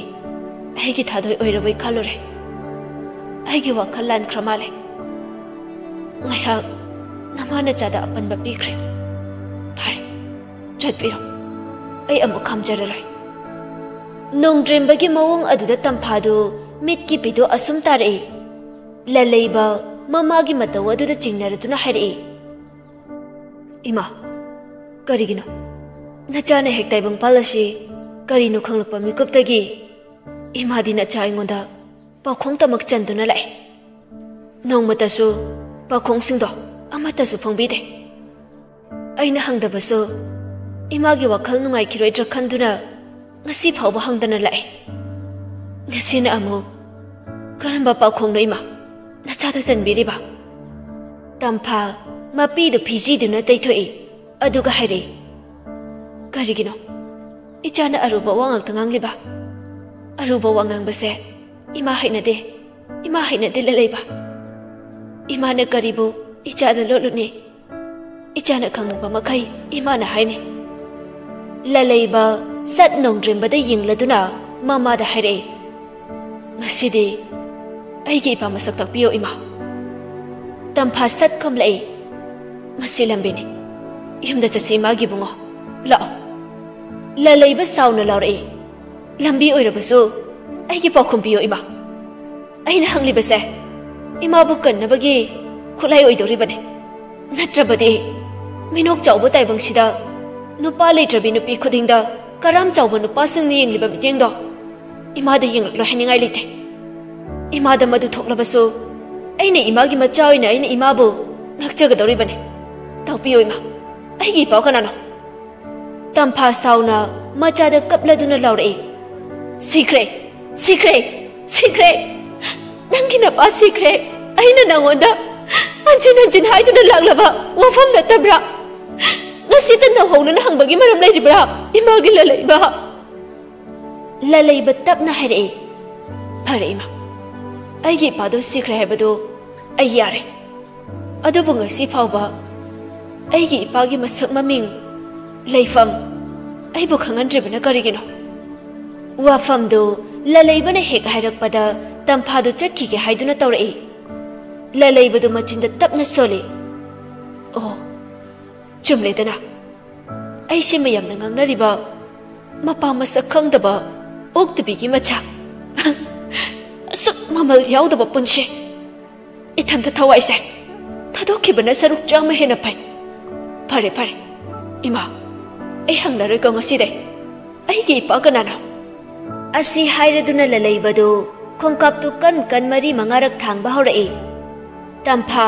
ꯑꯩꯒꯤ ꯊꯥꯗꯣꯏ ꯑꯣꯏꯔꯕꯣꯏ ꯈꯜꯂꯨꯔꯦ꯫ ꯑꯩꯒꯤ ꯋꯥꯈꯜ ꯂꯥꯟꯈ꯭ꯔ ꯃꯥꯜꯂꯦ꯫ ꯉꯥꯏꯍꯥꯛ ꯅꯃꯥ ꯅꯆꯥꯗ ꯑꯄꯟꯕ ꯄꯤꯈ꯭ꯔꯦ꯫ ꯐꯔꯦ, ꯆꯠꯄꯤꯔꯣ, ꯑꯩ ꯑꯃꯨꯛ ꯈꯥꯝꯖꯔꯔꯣꯏ꯫" ꯅꯣꯡꯗ꯭ꯔꯦꯝꯕꯒꯤ ꯃꯑꯣꯡ ꯑꯗꯨꯗ ꯇꯝꯐꯥꯗꯨ ꯃꯤꯠꯀꯤ ꯄꯤꯗꯨ ꯑꯁꯨꯝ ꯇꯥꯔꯛꯏ꯫ ꯂꯂꯩꯕ ꯃꯃꯥꯒꯤ ꯃꯇꯧ ꯑꯗꯨꯗ ꯆꯤꯡꯅꯔꯗꯨꯅ ꯍꯥꯏꯔꯛꯏ, "ꯏꯃꯥ, ꯀꯔꯤꯒꯤꯅꯣ? ꯅꯆꯥꯅ ꯍꯦꯛ ꯇꯥꯏꯕꯪꯄꯥꯜ ꯑꯁꯤ ꯀꯔꯤꯅꯣ ꯈꯪꯂꯛꯄ ꯃꯤꯀꯨꯞꯇꯒꯤ ꯏꯃꯥꯗꯤ ꯅꯆꯥ ꯑꯩꯉꯣꯟꯗ ꯄꯥꯎꯈꯣꯡ ꯇꯃꯛ ꯆꯟꯗꯨꯅ ꯂꯥꯛꯑꯦ꯫ ꯅꯣꯡꯃꯇꯁꯨ ꯄꯥꯎꯈꯣꯡꯁꯤꯡꯗꯣ ꯑꯃꯠꯇꯁꯨ ꯐꯣꯡꯕꯤꯗꯦ꯫ ꯑꯩꯅ ꯍꯪꯗꯕꯁꯨ ꯏꯃꯥꯒꯤ ꯋꯥꯈꯜ ꯅꯨꯡꯉꯥꯏꯈꯤꯔꯣꯏꯗ꯭ꯔꯥ ꯈꯟꯗꯨꯅ ꯉꯁꯤ ꯐꯥꯎꯕ ꯍꯪꯗꯅ ꯂꯥꯛꯑꯦ꯫ ꯉꯁꯤꯅ ꯑꯃꯨꯛ ꯀꯔꯝꯕ ꯄꯥꯎꯈꯣꯡꯅꯣ ꯏꯃꯥ ꯅꯆꯥꯗ ꯆꯟꯕꯤꯔꯤꯕ?" ꯇꯝꯐꯥ ꯃꯄꯤꯗꯨ ꯐꯤꯖꯤꯗꯨꯅ ꯇꯩꯊꯣꯛꯏ꯫ ꯑꯗꯨꯒ ꯍꯥꯏꯔꯛꯏ, "ꯀꯔꯤꯒꯤꯅꯣ ꯏꯆꯥꯅ ꯑꯔꯨꯕ ꯋꯥ ꯉꯥꯛꯇ ꯉꯥꯡꯂꯤꯕ? ꯑꯔꯨꯕ ꯋꯥ ꯉꯥꯡꯕꯁꯦ ꯏꯃꯥ ꯍꯩꯅꯗꯦ, ꯏꯃꯥ ꯍꯩꯅꯗꯦ ꯂꯂꯩꯕ꯫ ꯏꯃꯥꯅ ꯀꯔꯤꯕꯨ ꯏꯆꯥꯗ ꯂꯣꯠꯂꯨꯅꯤ? ꯏꯆꯥꯅ ꯈꯪꯅꯤꯡꯕ ꯃꯈꯩ ꯏꯃꯥꯅ ꯍꯥꯏꯅꯤ꯫" ꯂꯂꯩꯕ ꯁꯠ ꯅꯣꯡꯗ꯭ꯔꯦꯝꯕꯗ ꯌꯦꯡꯂꯗꯨꯅ ꯃꯃꯥꯗ ꯍꯥꯏꯔꯛꯏ, "ꯉꯁꯤꯗꯤ ꯑꯩꯒꯤ ꯏꯄꯥ ꯃꯁꯛ ꯇꯥꯛꯄꯤꯌꯣ ꯏꯃꯥ꯫" ꯇꯝꯐꯥ ꯁꯠ ꯈꯣꯝꯂꯛꯏ, "ꯃꯁꯤ ꯂꯝꯕꯤꯅꯤ, ꯌꯨꯝꯗ ꯆꯠꯁꯤ ꯏꯃꯥꯒꯤ ꯏꯕꯨꯡꯉꯣ, ꯂꯥꯛꯑꯣ꯫" ꯂꯂꯩꯕ ꯁꯥꯎꯅ ꯂꯥꯎꯔꯛꯏ, "ꯂꯝꯕꯤ ꯑꯣꯏꯔꯕꯁꯨ ꯑꯩꯒꯤ ꯄꯥꯎꯈꯨꯝ ꯄꯤꯌꯣ ꯏꯃꯥ꯫ ꯑꯩꯅ ꯍꯪꯂꯤꯕꯁꯦ ꯏꯃꯥꯕꯨ ꯀꯟꯅꯕꯒꯤ ꯈꯨꯠꯂꯥꯏ ꯑꯣꯏꯗꯧꯔꯤꯕꯅꯦ꯫ ꯅꯠꯇ꯭ꯔꯕꯗꯤ ꯃꯤꯅꯣꯛ ꯆꯥꯎꯕ ꯇꯥꯏꯕꯪꯁꯤꯗ ꯅꯨꯄꯥ ꯂꯩꯇ꯭ꯔꯕꯤ ꯅꯨꯄꯤ ꯈꯨꯗꯤꯡꯗ ꯀꯔꯥꯝ ꯆꯥꯎꯕ ꯅꯨꯄꯥꯁꯤꯡꯅ ꯌꯦꯡꯂꯤꯕ ꯃꯤꯠꯌꯦꯡꯗꯣ ꯏꯃꯥꯗ ꯌꯦꯡꯂꯛꯂꯣꯏ ꯍꯥꯏꯅꯤꯡꯉꯥꯏ ꯂꯩꯇꯦ꯫ ꯏꯃꯥꯗ ꯃꯗꯨ ꯊꯣꯛꯂꯕꯁꯨ ꯑꯩꯅ ꯏꯃꯥꯒꯤ ꯃꯆꯥ ꯑꯣꯏꯅ ꯑꯩꯅ ꯏꯃꯥꯕꯨ ꯉꯥꯛꯆꯒꯗꯧꯔꯤꯕꯅꯦ꯫ ꯇꯥꯛꯄꯤꯌꯨ ꯏꯃꯥ, ꯑꯩꯒꯤ ꯏꯄꯥ ꯀꯅꯥꯅꯣ?" ꯇꯝꯐꯥ ꯁꯥꯎꯅ ꯃꯆꯥꯗ ꯀꯞꯂꯗꯨꯅ ꯂꯥꯎꯔꯛꯏ, "ꯁꯤꯈ꯭ꯔꯦ, ꯁꯤꯈ꯭ꯔꯦ, ꯁꯤꯈ꯭ꯔꯦ꯫ ꯅꯪꯒꯤ ꯅꯄꯥ ꯁꯤꯈ꯭ꯔꯦ꯫ ꯑꯩꯅ ꯅꯪꯉꯣꯟꯗ ꯍꯟꯖꯤꯟ ꯍꯟꯖꯤꯟ ꯍꯥꯏꯗꯨꯅ ꯂꯥꯛꯂꯕ ꯋꯥꯐꯝ ꯅꯠꯇꯕ꯭ꯔꯥ? ꯉꯁꯤꯇ ꯅꯧꯍꯧꯅꯅ ꯍꯪꯕꯒꯤ ꯃꯔꯝ ꯂꯩꯔꯤꯕ꯭ꯔꯥ, ꯏꯃꯥꯒꯤ ꯂꯂꯩꯕ?" ꯂꯂꯩꯕ ꯇꯞꯅ ꯍꯥꯏꯔꯛꯏ, "ꯐꯔꯦ ꯏꯃꯥ, ꯑꯩꯒꯤ ꯏꯄꯥꯗꯣ ꯁꯤꯈ꯭ꯔꯦ ꯍꯥꯏꯕꯗꯣ ꯑꯩ ꯌꯥꯔꯦ꯫ ꯑꯗꯨꯕꯨ ꯉꯁꯤ ꯐꯥꯎꯕ ꯑꯩꯒꯤ ꯏꯄꯥꯒꯤ ꯃꯁꯛ, ꯃꯃꯤꯡ, ꯂꯩꯐꯝ ꯑꯩꯕꯨ ꯈꯪꯍꯟꯗ꯭ꯔꯤꯕꯅ ꯀꯔꯤꯒꯤꯅꯣ? ꯋꯥꯐꯝꯗꯨ ꯂꯂꯩꯕꯅ ꯍꯦꯛ ꯍꯥꯏꯔꯛꯄꯗ ꯇꯝꯐꯥꯗꯨ ꯆꯠꯈꯤꯒꯦ ꯍꯥꯏꯗꯨꯅ ꯇꯧꯔꯛꯏ꯫ ꯂꯂꯩꯕꯗꯨ ꯃꯆꯤꯟꯗ ꯇꯞꯅ ꯁꯣꯜꯂꯤ꯫ ꯑꯣ, ꯆꯨꯝꯂꯦꯗꯅ꯫ ꯑꯩꯁꯦ ꯃꯌꯥꯝꯅ ꯉꯥꯡꯅꯔꯤꯕ ꯃꯄꯥ ꯃꯁꯛ ꯈꯪꯗꯕ ꯑꯣꯛꯇꯕꯤꯒꯤ ꯃꯆꯥ꯫ ꯑꯁꯨꯛ ꯃꯃꯜ ꯌꯥꯎꯗꯕ ꯄꯨꯟꯁꯤ꯫ ꯏꯊꯟꯇ ꯊꯋꯥꯏꯁꯦ ꯊꯥꯗꯣꯛꯈꯤꯕꯅ ꯁꯔꯨꯛ ꯆꯥꯝꯃ ꯍꯦꯟꯅ ꯐꯩ꯫ ꯐꯔꯦ, ꯐꯔꯦ꯫ ꯏꯃꯥ, ꯑꯩ ꯍꯪꯂꯔꯣꯏꯀꯣ ꯉꯁꯤꯗꯩ꯫ ꯑꯩꯒꯤ ꯏꯄꯥ ꯀꯅꯥꯅꯣ? ꯑꯁꯤ ꯍꯥꯏꯔꯗꯨꯅ ꯂꯂꯩꯕꯗꯨ ꯈꯣꯡꯀꯥꯞꯇꯨ ꯀꯟ ꯀꯟ ꯃꯔꯤ ꯃꯉꯥꯔꯛ ꯊꯥꯡꯕ ꯍꯧꯔꯛꯏ꯫ ꯇꯝꯐꯥ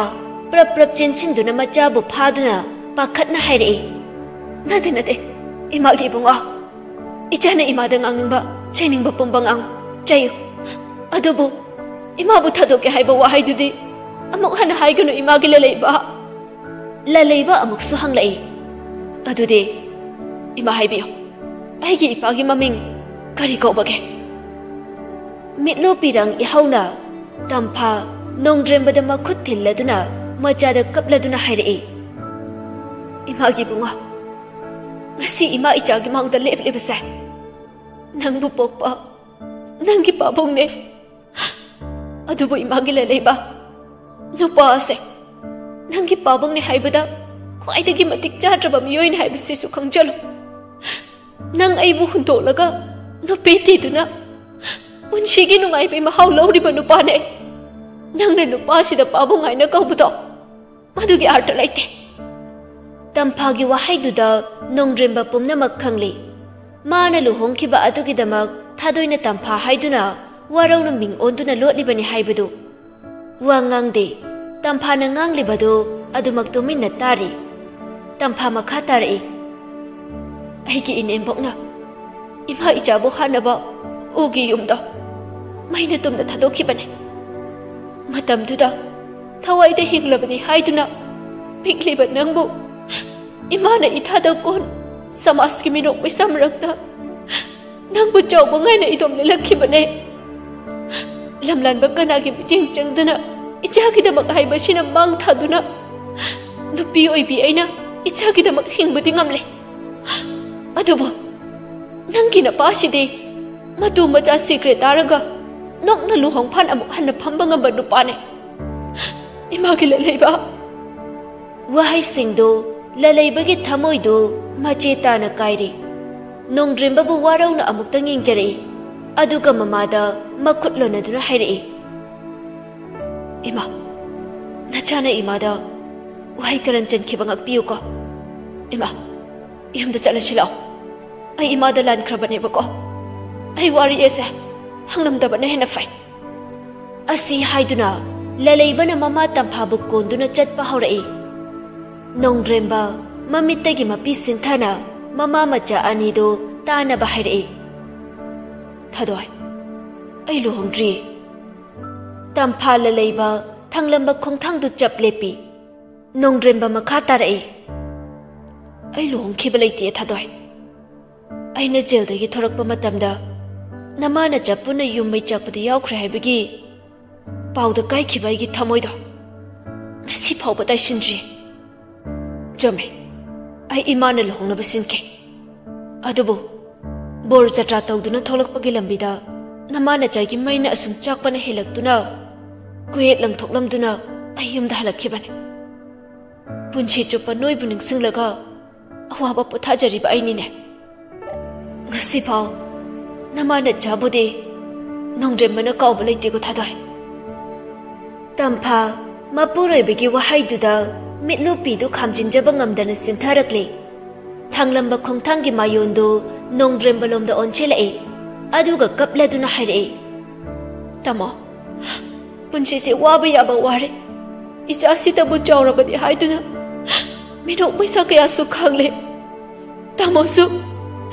ꯄ꯭ꯔꯞ ꯄ꯭ꯔꯞ ꯆꯦꯟꯁꯤꯟꯗꯨꯅ ꯃꯆꯥꯕꯨ ꯐꯥꯗꯨꯅ ꯄꯥꯈꯠꯅ ꯍꯥꯏꯔꯛꯏ, "ꯅꯠꯇꯦ, ꯅꯠꯇꯦ, ꯏꯃꯥꯒꯤ ꯏꯕꯨꯡꯉꯣ꯫ ꯏꯆꯥꯅ ꯏꯃꯥꯗ ꯉꯥꯡꯅꯤꯡꯕ, ꯆꯩꯅꯤꯡꯕ ꯄꯨꯝꯕ ꯉꯥꯡꯉꯨ, ꯆꯩꯌꯨ꯫ ꯑꯗꯨꯕꯨ ꯏꯃꯥꯕꯨ ꯊꯥꯗꯣꯛꯀꯦ ꯍꯥꯏꯕ ꯋꯥꯍꯩꯗꯨꯗꯤ ꯑꯃꯨꯛ ꯍꯟꯅ ꯍꯥꯏꯒꯅꯨ, ꯏꯃꯥꯒꯤ ꯂꯂꯩꯕ꯫" ꯂꯂꯩꯕ ꯑꯃꯨꯛꯁꯨ ꯍꯪꯂꯛꯏ, "ꯑꯗꯨꯗꯤ ꯏꯃꯥ ꯍꯥꯏꯕꯤꯌꯨ, ꯑꯩꯒꯤ ꯏꯄꯥꯒꯤ ꯃꯃꯤꯡ ꯀꯔꯤ ꯀꯧꯕꯒꯦ?" ꯃꯤꯠꯂꯨ ꯄꯤꯔꯪ ꯏꯍꯧꯅ ꯇꯝꯐꯥ ꯅꯣꯡꯗ꯭ꯔꯦꯝꯕꯗ ꯃꯈꯨꯠ ꯊꯤꯜꯂꯗꯨꯅ ꯃꯆꯥꯗ ꯀꯞꯂꯗꯨꯅ ꯍꯥꯏꯔꯛꯏ, "ꯏꯃꯥꯒꯤ ꯏꯕꯨꯡꯉꯣ, ꯉꯁꯤ ꯏꯃꯥ ꯏꯆꯥꯒꯤ ꯃꯥꯡꯗ ꯂꯦꯞꯂꯤꯕꯁꯦ ꯅꯪꯕꯨ ꯄꯣꯛꯄ ꯅꯪꯒꯤ ꯄꯥꯕꯨꯡꯅꯦ꯫ ꯑꯗꯨꯕꯨ ꯏꯃꯥꯒꯤ ꯂꯂꯩꯕ, ꯅꯨꯄꯥ ꯑꯁꯦ ꯅꯪꯒꯤ ꯄꯥꯕꯨꯡꯅꯦ ꯍꯥꯏꯕꯗ ꯈ꯭ꯋꯥꯏꯗꯒꯤ ꯃꯇꯤꯛ ꯆꯥꯗ꯭ꯔꯕ ꯃꯤꯑꯣꯏꯅꯤ ꯍꯥꯏꯕꯁꯤꯁꯨ ꯈꯪꯖꯜꯂꯨ꯫ ꯅꯪ ꯑꯩꯕꯨ ꯍꯨꯟꯗꯣꯛꯂꯒ ꯅꯨꯄꯤ ꯊꯤꯗꯨꯅ ꯄꯨꯟꯁꯤꯒꯤ ꯅꯨꯡꯉꯥꯏꯕꯩ ꯃꯍꯥꯎ ꯂꯧꯔꯤꯕ ꯅꯨꯄꯥꯅꯦ꯫ ꯅꯪꯅ ꯅꯨꯄꯥꯁꯤꯗ ꯄꯥꯕꯨꯡ ꯍꯥꯏꯅ ꯀꯧꯕꯗꯣ ꯃꯗꯨꯒꯤ ꯑꯥꯔꯊ ꯂꯩꯇꯦ꯫" ꯇꯝꯐꯥꯒꯤ ꯋꯥꯍꯩꯗꯨꯗ ꯅꯣꯡꯗ꯭ꯔꯦꯝꯕ ꯄꯨꯝꯅꯃꯛ ꯈꯪꯂꯤ꯫ ꯃꯥꯅ ꯂꯨꯍꯣꯡꯈꯤꯕ ꯑꯗꯨꯒꯤꯗꯃꯛ ꯊꯥꯗꯣꯏꯅ ꯇꯝꯐꯥ ꯍꯥꯏꯗꯨꯅ ꯋꯥꯔꯧꯅ ꯃꯤꯡ ꯑꯣꯟꯗꯨꯅ ꯂꯣꯠꯂꯤꯕꯅꯤ ꯍꯥꯏꯕꯗꯨ꯫ ꯋꯥ ꯉꯥꯡꯗꯦ꯫ ꯇꯝꯐꯥꯅ ꯉꯥꯡꯂꯤꯕꯗꯨ ꯑꯗꯨꯃꯛ ꯇꯨꯃꯤꯟꯅ ꯇꯥꯔꯤ꯫ ꯇꯝꯐꯥ ꯃꯈꯥ ꯇꯥꯔꯛꯏ, "ꯑꯩꯒꯤ ꯏꯅꯦꯝꯕꯣꯛꯅ ꯏꯃꯥ ꯏꯆꯥꯕꯨ ꯍꯥꯠꯅꯕ ꯎꯒꯤ ꯌꯨꯝꯗꯣ ꯃꯩꯅ ꯇꯨꯝꯅ ꯊꯥꯗꯣꯛꯈꯤꯕꯅꯦ꯫ ꯃꯇꯝꯗꯨꯗ ꯊꯋꯥꯏꯗ ꯍꯤꯡꯂꯕꯅꯤ ꯍꯥꯏꯗꯨꯅ ꯄꯤꯛꯂꯤꯕ ꯅꯪꯕꯨ ꯏꯃꯥꯅ ꯏꯊꯥꯗ ꯀꯣꯟ ꯁꯃꯥꯖꯀꯤ ꯃꯤꯅꯣꯛ ꯃꯩꯁꯥ ꯃꯔꯛꯇ ꯅꯪꯕꯨ ꯆꯥꯎꯕ ꯉꯥꯏꯅ ꯏꯗꯣꯝ ꯂꯦꯜꯂꯛꯈꯤꯕꯅꯦ꯫ ꯂꯝꯂꯥꯟꯕ ꯀꯅꯥꯒꯤ ꯃꯤꯠꯌꯦꯡ ꯆꯪꯗꯅ ꯏꯆꯥꯒꯤꯗꯃꯛ ꯍꯥꯏꯕꯁꯤꯅ ꯃꯥꯡ ꯊꯥꯗꯨꯅ ꯅꯨꯄꯤ ꯑꯣꯏꯕꯤ ꯑꯩꯅ ꯏꯆꯥꯒꯤꯗꯃꯛ ꯍꯤꯡꯕꯗꯤ ꯉꯝꯂꯦ꯫ ꯑꯗꯨꯕꯨ ꯅꯪꯒꯤ ꯅꯄꯥꯁꯤꯗꯤ ꯃꯇꯨ ꯃꯆꯥ ꯁꯤꯈ꯭ꯔꯦ ꯇꯥꯔꯒ ꯅꯣꯛꯅ ꯂꯨꯍꯣꯡꯐꯥꯟ ꯑꯃꯨꯛ ꯍꯟꯅ ꯐꯝꯕ ꯉꯝꯕ ꯅꯨꯄꯥꯅꯦ꯫ ꯏꯃꯥꯒꯤ ꯂꯂꯩꯕ꯫ ꯋꯥꯍꯩꯁꯤꯡꯗꯨ ꯂꯂꯩꯕꯒꯤ ꯊꯃꯣꯏꯗꯨ ꯃꯆꯦ ꯇꯥꯅ ꯀꯥꯏꯔꯤ꯫ ꯅꯣꯡꯗ꯭ꯔꯦꯝꯕꯕꯨ ꯋꯥꯔꯧꯅ ꯑꯃꯨꯛꯇꯪ ꯌꯦꯡꯖꯔꯛꯏ꯫ ꯑꯗꯨꯒ ꯃꯃꯥꯗ ꯃꯈꯨꯠ ꯂꯣꯟꯅꯗꯨꯅ ꯍꯥꯏꯔꯛꯏ, "ꯏꯃꯥ, ꯅꯆꯥꯅ ꯏꯃꯥꯗ ꯋꯥꯍꯩ ꯀꯔꯟ ꯆꯟꯈꯤꯕ ꯉꯥꯛꯄꯤꯌꯨꯀꯣ꯫ ꯏꯃꯥ, ꯌꯨꯝꯗ ꯆꯠꯂꯁꯤ ꯂꯥꯛꯑꯣ꯫ ꯑꯩ ꯏꯃꯥꯗ ꯂꯥꯟꯈ꯭ꯔꯕꯅꯦꯕꯀꯣ꯫ ꯑꯩ ꯋꯥꯔꯤ ꯑꯁꯦ ꯍꯪꯂꯝꯗꯕꯅ ꯍꯦꯟꯅ ꯐꯩ"꯫ ꯑꯁꯤ ꯍꯥꯏꯗꯨꯅ ꯂꯂꯩꯕꯅ ꯃꯃꯥ ꯇꯝꯐꯥꯕꯨ ꯀꯣꯟꯗꯨꯅ ꯆꯠꯄ ꯍꯧꯔꯛꯏ꯫ ꯅꯣꯡꯗ꯭ꯔꯦꯝꯕ ꯃꯃꯤꯠꯇꯒꯤ ꯃꯄꯤ ꯁꯤꯟꯊꯅ ꯃꯃꯥ ꯃꯆꯥ ꯑꯅꯤꯗꯨ ꯇꯥꯅꯕ ꯍꯥꯏꯔꯛꯏ, "ꯊꯥꯗꯣꯏ, ꯑꯩ ꯂꯨꯍꯣꯡꯗ꯭ꯔꯤꯌꯦ"꯫ ꯇꯝꯐꯥ ꯂꯂꯩꯕ ꯊꯥꯡꯂꯝꯕ ꯈꯣꯡꯊꯥꯡꯗꯨ ꯆꯞ ꯂꯦꯞꯄꯤ꯫ ꯅꯣꯡꯗ꯭ꯔꯦꯝꯕ ꯃꯈꯥ ꯇꯥꯔꯛꯏ, "ꯑꯩ ꯂꯨꯍꯣꯡꯈꯤꯕ ꯂꯩꯇꯦ ꯊꯥꯗꯣꯏ꯫ ꯑꯩꯅ ꯖꯦꯜꯗꯒꯤ ꯊꯣꯔꯛꯄ ꯃꯇꯝꯗ ꯅꯃꯥ ꯅꯆꯥ ꯄꯨꯟꯅ ꯌꯨꯝ ꯃꯩ ꯆꯥꯛꯄꯗ ꯌꯥꯎꯈ꯭ꯔꯦ ꯍꯥꯏꯕꯒꯤ ꯄꯥꯎꯗ ꯀꯥꯏꯈꯤꯕ ꯑꯩꯒꯤ ꯊꯃꯣꯏꯗꯣ ꯉꯁꯤ ꯐꯥꯎꯕ ꯇꯥꯏꯁꯤꯟꯗ꯭ꯔꯤ꯫ ꯆꯨꯝꯃꯦ, ꯑꯩ ꯏꯃꯥꯅ ꯂꯨꯍꯣꯡꯅꯕ ꯁꯤꯟꯈꯤ꯫ ꯑꯗꯨꯕꯨ ꯕꯣꯔ ꯖꯇ꯭ꯔꯥ ꯇꯧꯗꯨꯅ ꯊꯣꯛꯂꯛꯄꯒꯤ ꯂꯝꯕꯤꯗ ꯅꯃꯥ ꯅꯆꯥꯒꯤ ꯃꯩꯅ ꯑꯁꯨꯝ ꯆꯥꯛꯄꯅ ꯍꯦꯜꯂꯛꯇꯨꯅ ꯀꯨꯌꯦꯠ ꯂꯪꯊꯣꯛꯂꯝꯗꯨꯅ ꯑꯩ ꯌꯨꯝꯗ ꯍꯜꯂꯛꯈꯤꯕꯅꯤ꯫ ꯄꯨꯟꯁꯤ ꯆꯨꯞꯄ ꯅꯣꯏꯕꯨ ꯅꯤꯡꯁꯤꯡꯂꯒ ꯑꯋꯥꯕ ꯄꯣꯊꯥꯖꯔꯤꯕ ꯑꯩꯅꯤꯅꯦ꯫ ꯉꯁꯤꯐꯥꯎ ꯅꯃꯥ ꯅꯆꯥꯕꯨꯗꯤ ꯅꯣꯡꯗ꯭ꯔꯦꯝꯕꯅ ꯀꯥꯎꯕ ꯂꯩꯇꯦꯀꯣ ꯊꯥꯗꯣꯏ"꯫ ꯇꯝꯐꯥ ꯃꯄꯨꯔꯣꯏꯕꯒꯤ ꯋꯥꯍꯩꯗꯨꯗ ꯃꯤꯠꯂꯨꯄꯤꯗꯨ ꯈꯥꯝꯖꯤꯟꯖꯕ ꯉꯝꯗꯅ ꯁꯤꯟꯊꯔꯛꯂꯦ꯫ ꯊꯥꯡꯂꯝꯕ ꯈꯣꯡꯊꯥꯡꯒꯤ ꯃꯥꯌꯣꯟꯗꯨ ꯅꯣꯡꯗ꯭ꯔꯦꯝꯕꯂꯣꯝꯗ ꯑꯣꯟꯁꯤꯜꯂꯛꯏ꯫ ꯑꯗꯨꯒ ꯀꯞꯂꯗꯨꯅ ꯍꯥꯏꯔꯛꯏ, "ꯇꯥꯃꯣ, ꯄꯨꯟꯁꯤꯁꯦ ꯋꯥꯕ ꯌꯥꯕ ꯋꯥꯔꯦ꯫ ꯏꯆꯥꯁꯤꯇꯕꯨ ꯆꯥꯎꯔꯕꯗꯤ ꯍꯥꯏꯗꯨꯅ ꯃꯤꯅꯣꯛ ꯃꯩꯁꯥ ꯀꯌꯥꯁꯨ ꯈꯥꯡꯂꯦ꯫ ꯇꯥꯃꯣꯁꯨ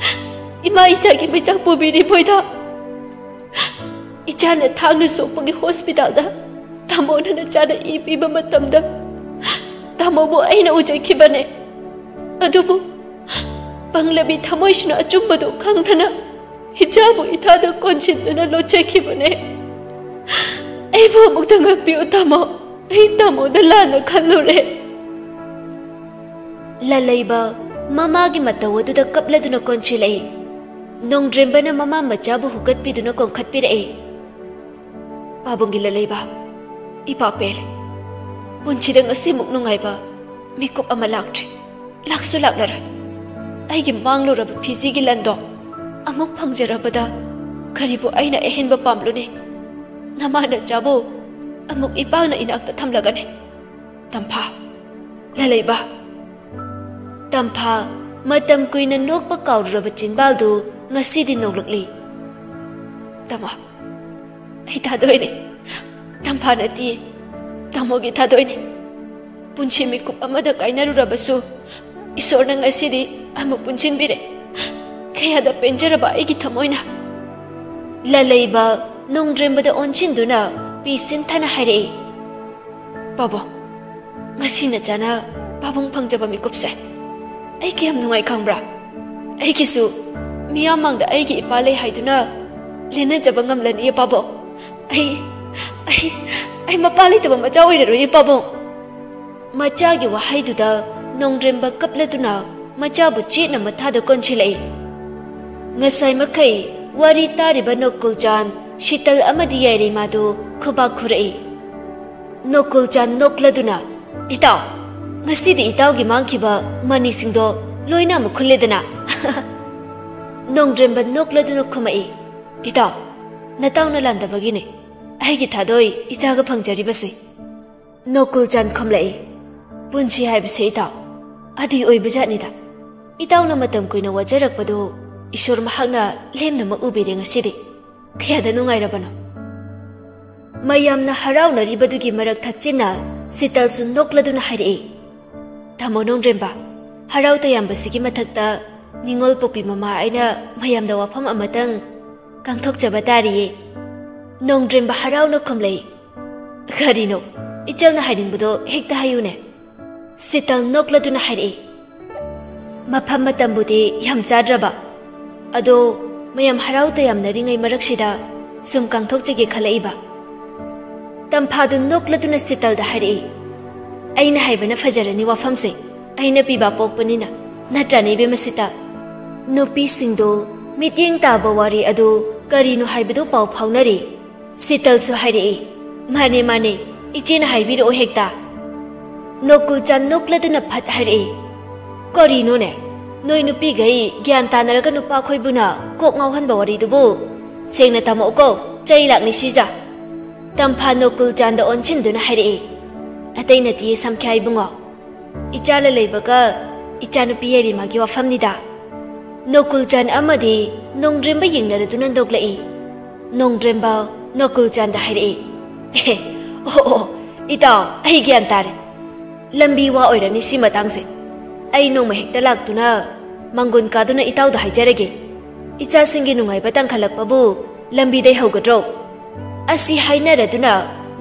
ꯏꯃꯥ ꯏꯆꯥꯒꯤ ꯃꯩꯆꯥꯛ ꯄꯨꯕꯤꯔꯤꯕꯣꯏꯗ꯫ ꯏꯆꯥꯅ ꯊꯥꯡꯅ ꯁꯣꯛꯄꯒꯤ ꯍꯣꯁꯄꯤꯇꯥꯜꯗ ꯇꯥꯃꯣꯅ ꯅꯆꯥꯗ ꯏ ꯄꯤꯕ ꯃꯇꯝꯗ ꯇꯥꯃꯣꯕꯨ ꯑꯩꯅ ꯎꯖꯈꯤꯕꯅꯦ꯫ ꯑꯗꯨꯕꯨ ꯄꯪꯂꯕꯤ ꯊꯃꯣꯏꯁꯤꯅ ꯑꯆꯨꯝꯕꯗꯨ ꯈꯪꯗꯅ ꯏꯆꯥꯕꯨ ꯏꯊꯥꯗ ꯀꯣꯟꯁꯤꯟꯗꯨꯅ ꯂꯣꯠꯆꯈꯤꯕꯅꯦ"꯫ ꯑꯩꯕꯨ ꯑꯃꯨꯛꯇ ꯉꯥꯛꯄꯤꯌꯨ, ꯇꯥꯃꯣ꯫ ꯑꯩ ꯇꯥꯃꯣꯗ ꯂꯥꯟꯅ ꯈꯜꯂꯨꯔꯦ꯫ ꯂꯂꯩꯕ ꯃꯃꯥꯒꯤ ꯃꯇꯧ ꯑꯗꯨꯗ ꯀꯞꯂꯗꯨꯅ ꯀꯣꯟꯁꯤꯜꯂꯛꯏ꯫ ꯅꯣꯡꯗ꯭ꯔꯦꯝꯕꯅ ꯃꯃꯥ ꯃꯆꯥꯕꯨ ꯍꯨꯀꯠꯄꯤꯗꯨꯅ ꯀꯣꯟꯈꯠꯄꯤꯔꯛꯏ꯫ ꯄꯥꯕꯨꯡꯒꯤ ꯂꯂꯩꯕ, ꯏꯄꯥ ꯄꯦꯜꯂꯦ꯫ ꯄꯨꯟꯁꯤꯗ ꯉꯁꯤꯃꯨꯛ ꯅꯨꯡꯉꯥꯏꯕ ꯃꯤꯀꯨꯞ ꯑꯃ ꯂꯥꯛꯇ꯭ꯔꯤ꯫ ꯂꯥꯛꯁꯨ ꯂꯥꯛꯂꯔꯣꯏ꯫ ꯑꯩꯒꯤ ꯃꯥꯡꯂꯨꯔꯕ ꯐꯤꯖꯤꯒꯤ ꯂꯟꯗꯣ ꯑꯃꯨꯛ ꯐꯪꯖꯔꯕꯗ ꯀꯔꯤꯕꯨ ꯑꯩꯅ ꯑꯍꯦꯟꯕ ꯄꯥꯝꯂꯨꯅꯤ? ꯅꯃꯥ ꯅꯆꯥꯕꯨ ꯑꯃꯨꯛ ꯏꯄꯥꯅ ꯏꯅꯥꯛꯇ ꯊꯝꯂꯒꯅꯤ꯫ ꯇꯝꯐꯥ, ꯂꯂꯩꯕ꯫ ꯇꯝꯐꯥ ꯃꯇꯝ ꯀꯨꯏꯅ ꯅꯣꯛꯄ ꯀꯥꯎꯔꯨꯔꯕ ꯆꯤꯟꯕꯥꯜꯗꯨ ꯉꯁꯤꯗꯤ ꯅꯣꯛꯂꯛꯂꯤ꯫ ꯇꯥꯃꯣ, ꯑꯩ ꯊꯥꯗꯣꯏꯅꯦ꯫ ꯇꯝꯐꯥ ꯅꯠꯇꯤꯌꯦ, ꯇꯥꯃꯣꯒꯤ ꯊꯥꯗꯣꯏꯅꯦ꯫ ꯄꯨꯟꯁꯤ ꯃꯤꯀꯨꯞ ꯑꯃꯗ ꯀꯥꯏꯅꯔꯨꯔꯕꯁꯨ ꯏꯁꯣꯔꯅ ꯉꯁꯤꯗꯤ ꯑꯃꯨꯛ ꯄꯨꯟꯁꯤꯟꯕꯤꯔꯦ꯫ ꯀꯌꯥꯗ ꯄꯦꯟꯖꯔꯕ ꯑꯩꯒꯤ ꯊꯃꯣꯏꯅ꯫ ꯂꯂꯩꯕ ꯅꯣꯡꯗ꯭ꯔꯦꯝꯕꯗ ꯑꯣꯟꯁꯤꯟꯗꯨꯅ ꯄꯤ ꯁꯤꯟꯊꯅ ꯍꯥꯏꯔꯛꯏ꯫ ꯄꯥꯕꯨꯡ, ꯉꯁꯤ ꯅꯆꯥꯅ ꯄꯥꯕꯨꯡ ꯐꯪꯖꯕ ꯃꯤꯀꯨꯞꯁꯦ ꯑꯩ ꯀꯌꯥꯝ ꯅꯨꯡꯉꯥꯏ ꯈꯪꯕ꯭ꯔꯥ? ꯑꯩꯒꯤꯁꯨ ꯃꯤꯌꯥꯝ ꯃꯥꯡꯗ ꯑꯩꯒꯤ ꯏꯄꯥ ꯂꯩ ꯍꯥꯏꯗꯨꯅ ꯂꯦꯟꯅꯖꯕ ꯉꯝꯂꯅꯤꯌꯦ ꯄꯥꯕꯨꯡ꯫ ꯑꯩ, ꯑꯩ, ꯑꯩ ꯃꯄꯥ ꯂꯩꯇꯕ ꯃꯆꯥ ꯑꯣꯏꯔꯔꯣꯏꯌꯦ ꯄꯥꯕꯨꯡ꯫ ꯃꯆꯥꯒꯤ ꯋꯥꯍꯩꯗꯨꯗ ꯅꯣꯡꯗ꯭ꯔꯦꯝꯕ ꯀꯞꯂꯗꯨꯅ ꯃꯆꯥꯕꯨ ꯆꯦꯠꯅ ꯃꯊꯥꯗ ꯀꯣꯟꯁꯤꯜꯂꯛꯏ꯫ ꯉꯁꯥꯏ ꯃꯈꯩ ꯋꯥꯔꯤ ꯇꯥꯔꯤꯕ ꯅꯣꯀꯨꯜꯆꯥꯟ, ꯁꯤꯇꯜ ꯑꯃꯗꯤ ꯌꯥꯏꯔꯤꯃꯥꯗꯨ ꯈꯨꯕꯥꯛ ꯈꯨꯔꯛꯏ꯫ ꯅꯣꯀꯨꯜꯆꯥꯟ ꯅꯣꯛꯂꯗꯨꯅ, "ꯏꯇꯥꯎ, ꯉꯁꯤꯗꯤ ꯏꯇꯥꯎꯒꯤ ꯃꯥꯡꯈꯤꯕ ꯃꯅꯤꯁꯤꯡꯗꯣ ꯂꯣꯏꯅ ꯑꯃꯨꯛ ꯈꯨꯜꯂꯦꯗꯅ?" ꯅꯣꯡꯗ꯭ꯔꯦꯝꯕ ꯅꯣꯛꯂꯗꯨꯅ ꯈꯨꯝꯃꯛꯏ, "ꯏꯇꯥꯎ, ꯅꯇꯥꯎꯅ ꯂꯥꯟꯗꯕꯒꯤꯅꯦ ꯑꯩꯒꯤ ꯊꯥꯗꯣꯏ ꯏꯆꯥꯒ ꯐꯪꯖꯔꯤꯕꯁꯦ꯫" ꯅꯣꯀꯨꯜꯆꯥꯟ ꯈꯨꯝꯂꯛꯏ, "ꯄꯨꯟꯁꯤ ꯍꯥꯏꯕꯁꯦ ꯏꯇꯥꯎ, ꯑꯗꯤ ꯑꯣꯏꯕꯖꯥꯠꯅꯤꯗ꯫ ꯏꯇꯥꯎꯅ ꯃꯇꯝ ꯀꯨꯏꯅ ꯋꯥꯖꯔꯛꯄꯗꯨ ꯏꯁꯣꯔ ꯃꯍꯥꯛꯅ ꯂꯦꯝꯅꯃꯛ ꯎꯕꯤꯔꯦ ꯉꯁꯤꯗꯤ꯫ ꯀꯌꯥꯗ ꯅꯨꯡꯉꯥꯏꯔꯕꯅꯣ?" ꯃꯌꯥꯝꯅ ꯍꯔꯥꯎꯅꯔꯤꯕꯗꯨꯒꯤ ꯃꯔꯛ ꯊꯠꯆꯤꯟꯅ ꯁꯤꯇꯜꯁꯨ ꯅꯣꯛꯂꯗꯨꯅ ꯍꯥꯏꯔꯛꯏ, "ꯇꯥꯃꯣ ꯅꯣꯡꯗ꯭ꯔꯦꯝꯕ, ꯍꯔꯥꯎ ꯇꯌꯥꯝꯕꯁꯤꯒꯤ ꯃꯊꯛꯇ ꯅꯤꯉꯣꯜ ꯄꯣꯛꯄꯤ ꯃꯃꯥ ꯑꯩꯅ ꯃꯌꯥꯝꯗ ꯋꯥꯐꯝ ꯑꯃꯇꯪ ꯀꯥꯡꯊꯣꯛꯆꯕ ꯇꯥꯔꯤꯌꯦ꯫" ꯅꯣꯡꯗ꯭ꯔꯦꯝꯕ ꯍꯔꯥꯎꯅ ꯈꯨꯝꯂꯛꯏ, "ꯀꯔꯤꯅꯣ? ꯏꯆꯜꯅ ꯍꯥꯏꯅꯤꯡꯕꯗꯣ ꯍꯦꯛꯇ ꯍꯥꯏꯌꯨꯅꯦ꯫" ꯁꯤꯇꯜ ꯅꯣꯛꯂꯗꯨꯅ ꯍꯥꯏꯔꯛꯏ, "ꯃꯐꯝ ꯃꯇꯝꯕꯨꯗꯤ ꯌꯥꯝ ꯆꯥꯗ꯭ꯔꯕ, ꯑꯗꯣ ꯃꯌꯥꯝ ꯍꯔꯥꯎ ꯇꯌꯥꯝꯅꯔꯤꯉꯩ ꯃꯔꯛꯁꯤꯗ ꯁꯨꯝ ꯀꯥꯡꯊꯣꯛꯆꯒꯦ ꯈꯜꯂꯛꯏꯕ꯫" ꯇꯝꯐꯥꯗꯨ ꯅꯣꯛꯂꯗꯨꯅ ꯁꯤꯇꯜꯗ ꯍꯥꯏꯔꯛꯏ, "ꯑꯩꯅ ꯍꯥꯏꯕꯅ ꯐꯖꯔꯅꯤ ꯋꯥꯐꯝꯁꯦ, ꯑꯩꯅ ꯄꯤꯕ ꯄꯣꯛꯄꯅꯤꯅ, ꯅꯠꯇ꯭ꯔꯅꯦ ꯏꯕꯦꯝꯃ ꯁꯤꯇꯜ?" ꯅꯨꯄꯤꯁꯤꯡꯗꯨ ꯃꯤꯠꯌꯦꯡ ꯇꯥꯕ ꯋꯥꯔꯤ ꯑꯗꯨ ꯀꯔꯤꯅꯣ ꯍꯥꯏꯕꯗꯨ ꯄꯥꯎ ꯐꯥꯎꯅꯔꯤ꯫ ꯁꯤꯇꯜꯁꯨ ꯍꯥꯏꯔꯛꯏ, "ꯃꯥꯅꯦ, ꯃꯥꯅꯦ, ꯏꯆꯦꯅ ꯍꯥꯏꯕꯤꯔꯛꯑꯣ ꯍꯦꯛꯇ"꯫ ꯅꯣꯀꯨꯜꯆꯥꯟ ꯅꯣꯛꯂꯗꯨꯅ ꯐꯠ ꯍꯥꯏꯔꯛꯏ, "ꯀꯔꯤꯅꯣꯅꯦ? ꯅꯣꯏ ꯅꯨꯄꯤꯈꯩ ꯒ꯭ꯌꯥꯟ ꯇꯥꯅꯔꯒ ꯅꯨꯄꯥꯈꯣꯏꯕꯨꯅ ꯀꯣꯛ ꯉꯥꯎꯍꯟꯕ ꯋꯥꯔꯤꯗꯨꯕꯨ? ꯁꯦꯡꯅ ꯇꯝꯃꯛꯎꯀꯣ, ꯆꯩ ꯂꯥꯛꯅꯤ ꯁꯤꯖ"꯫ ꯇꯝꯐꯥ ꯅꯣꯀꯨꯜꯆꯥꯟꯗ ꯑꯣꯟꯁꯤꯟꯗꯨꯅ ꯍꯥꯏꯔꯛꯏ, "ꯑꯇꯩ ꯅꯠꯇꯤꯌꯦ ꯁꯝꯈ꯭ꯌꯥ ꯏꯕꯨꯡꯉꯣ, ꯏꯆꯥ ꯂꯂꯩꯕꯒ ꯏꯆꯥꯅꯨꯄꯤ ꯌꯥꯏꯔꯤꯃꯥꯒꯤ ꯋꯥꯐꯝꯅꯤꯗ"꯫ ꯅꯣꯀꯨꯜꯆꯥꯟ ꯑꯃꯗꯤ ꯅꯣꯡꯗ꯭ꯔꯦꯝꯕ ꯌꯦꯡꯅꯔꯗꯨꯅ ꯅꯣꯛꯂꯛꯏ꯫ ꯅꯣꯡꯗ꯭ꯔꯦꯝꯕ ꯅꯣꯀꯨꯜꯆꯥꯟꯗ ꯍꯥꯏꯔꯛꯏ, "ꯑꯦ, ꯑꯣ, ꯑꯣ, ꯏꯇꯥꯎ, ꯑꯩ ꯒ꯭ꯌꯥꯟ ꯇꯥꯔꯦ꯫ ꯂꯝꯕꯤ ꯋꯥ ꯑꯣꯏꯔꯅꯤ ꯁꯤ ꯃꯇꯥꯡꯁꯦ꯫ ꯑꯩ ꯅꯣꯡꯃ ꯍꯦꯛꯇ ꯂꯥꯛꯇꯨꯅ ꯃꯪꯒꯣꯟ ꯀꯥꯗꯨꯅ ꯏꯇꯥꯎꯗ ꯍꯥꯏꯖꯔꯒꯦ꯫ ꯏꯆꯥꯁꯤꯡꯒꯤ ꯅꯨꯡꯉꯥꯏꯕ ꯇꯥꯟꯈꯠꯂꯛꯄꯕꯨ ꯂꯝꯕꯤꯗꯩ ꯍꯧꯒꯗ꯭ꯔꯣ?" ꯑꯁꯤ ꯍꯥꯏꯅꯔꯗꯨꯅ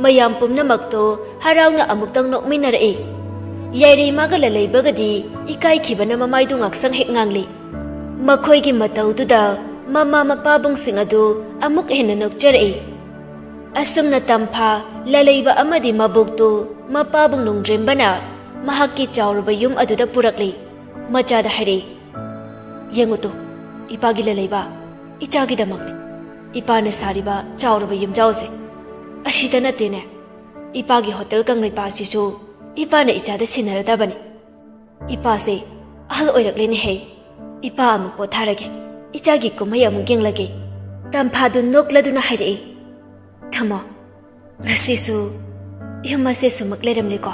ꯃꯌꯥꯝ ꯄꯨꯝꯅꯃꯛꯇꯣ ꯍꯔꯥꯎꯅ ꯑꯃꯨꯛꯇꯪ ꯅꯣꯛꯃꯤꯟꯅꯔꯛꯏ꯫ ꯌꯥꯏꯔꯤꯃꯥꯒ ꯂꯂꯩꯕꯒꯗꯤ ꯏꯀꯥꯏꯈꯤꯕꯅ ꯃꯃꯥꯏꯗꯨ ꯉꯥꯛꯁꯪ ꯍꯦꯛ ꯉꯥꯡꯂꯤ꯫ ꯃꯈꯣꯏꯒꯤ ꯃꯇꯧꯗꯨꯗ ꯃꯃꯥ ꯃꯄꯥꯕꯨꯡꯁꯤꯡ ꯑꯗꯨ ꯑꯃꯨꯛ ꯍꯦꯟꯅ ꯅꯣꯛꯆꯔꯛꯏ꯫ ꯑꯁꯨꯝꯅ ꯇꯝꯐꯥ, ꯂꯂꯩꯕ ꯑꯃꯗꯤ ꯃꯕꯣꯛꯇꯨ ꯃꯄꯥꯕꯨꯡ ꯅꯣꯡꯗ꯭ꯔꯦꯝꯕꯅ ꯃꯍꯥꯛꯀꯤ ꯆꯥꯎꯔꯕ ꯌꯨꯝ ꯑꯗꯨꯗ ꯄꯨꯔꯛꯂꯤ꯫ ꯃꯆꯥꯗ ꯍꯥꯏꯔꯛꯏ, "ꯌꯦꯡꯉꯨ ꯇꯨ, ꯏꯄꯥꯒꯤ ꯂꯂꯩꯕ, ꯏꯆꯥꯒꯤꯗꯃꯛꯅꯤ ꯏꯄꯥꯅ ꯁꯥꯔꯤꯕ ꯆꯥꯎꯔꯕ ꯌꯨꯝꯖꯥꯎꯁꯦ꯫ ꯑꯁꯤꯗ ꯅꯠꯇꯦꯅꯦ, ꯏꯄꯥꯒꯤ ꯍꯣꯇꯦꯜ ꯀꯪꯂꯩꯄꯥ ꯑꯁꯤꯁꯨ ꯏꯄꯥꯅ ꯏꯆꯥꯗ ꯁꯤꯟꯅꯔꯗꯕꯅꯤ꯫ ꯏꯄꯥꯁꯦ ꯑꯍꯜ ꯑꯣꯏꯔꯛꯂꯦꯅꯦꯍꯦ꯫ ꯏꯄꯥ ꯑꯃꯨꯛ ꯄꯣꯊꯥꯔꯒꯦ, ꯏꯆꯥꯒꯤ ꯀꯨꯝꯍꯩ ꯑꯃꯨꯛ ꯌꯦꯡꯂꯒꯦ"꯫ ꯇꯝꯐꯥꯗꯨ ꯅꯣꯛꯂꯗꯨꯅ ꯍꯥꯏꯔꯛꯏ, "ꯊꯝꯃꯣ, ꯉꯁꯤꯁꯨ ꯌꯨꯝ ꯑꯁꯦ ꯁꯨꯃꯛ ꯂꯩꯔꯝꯂꯦꯀꯣ꯫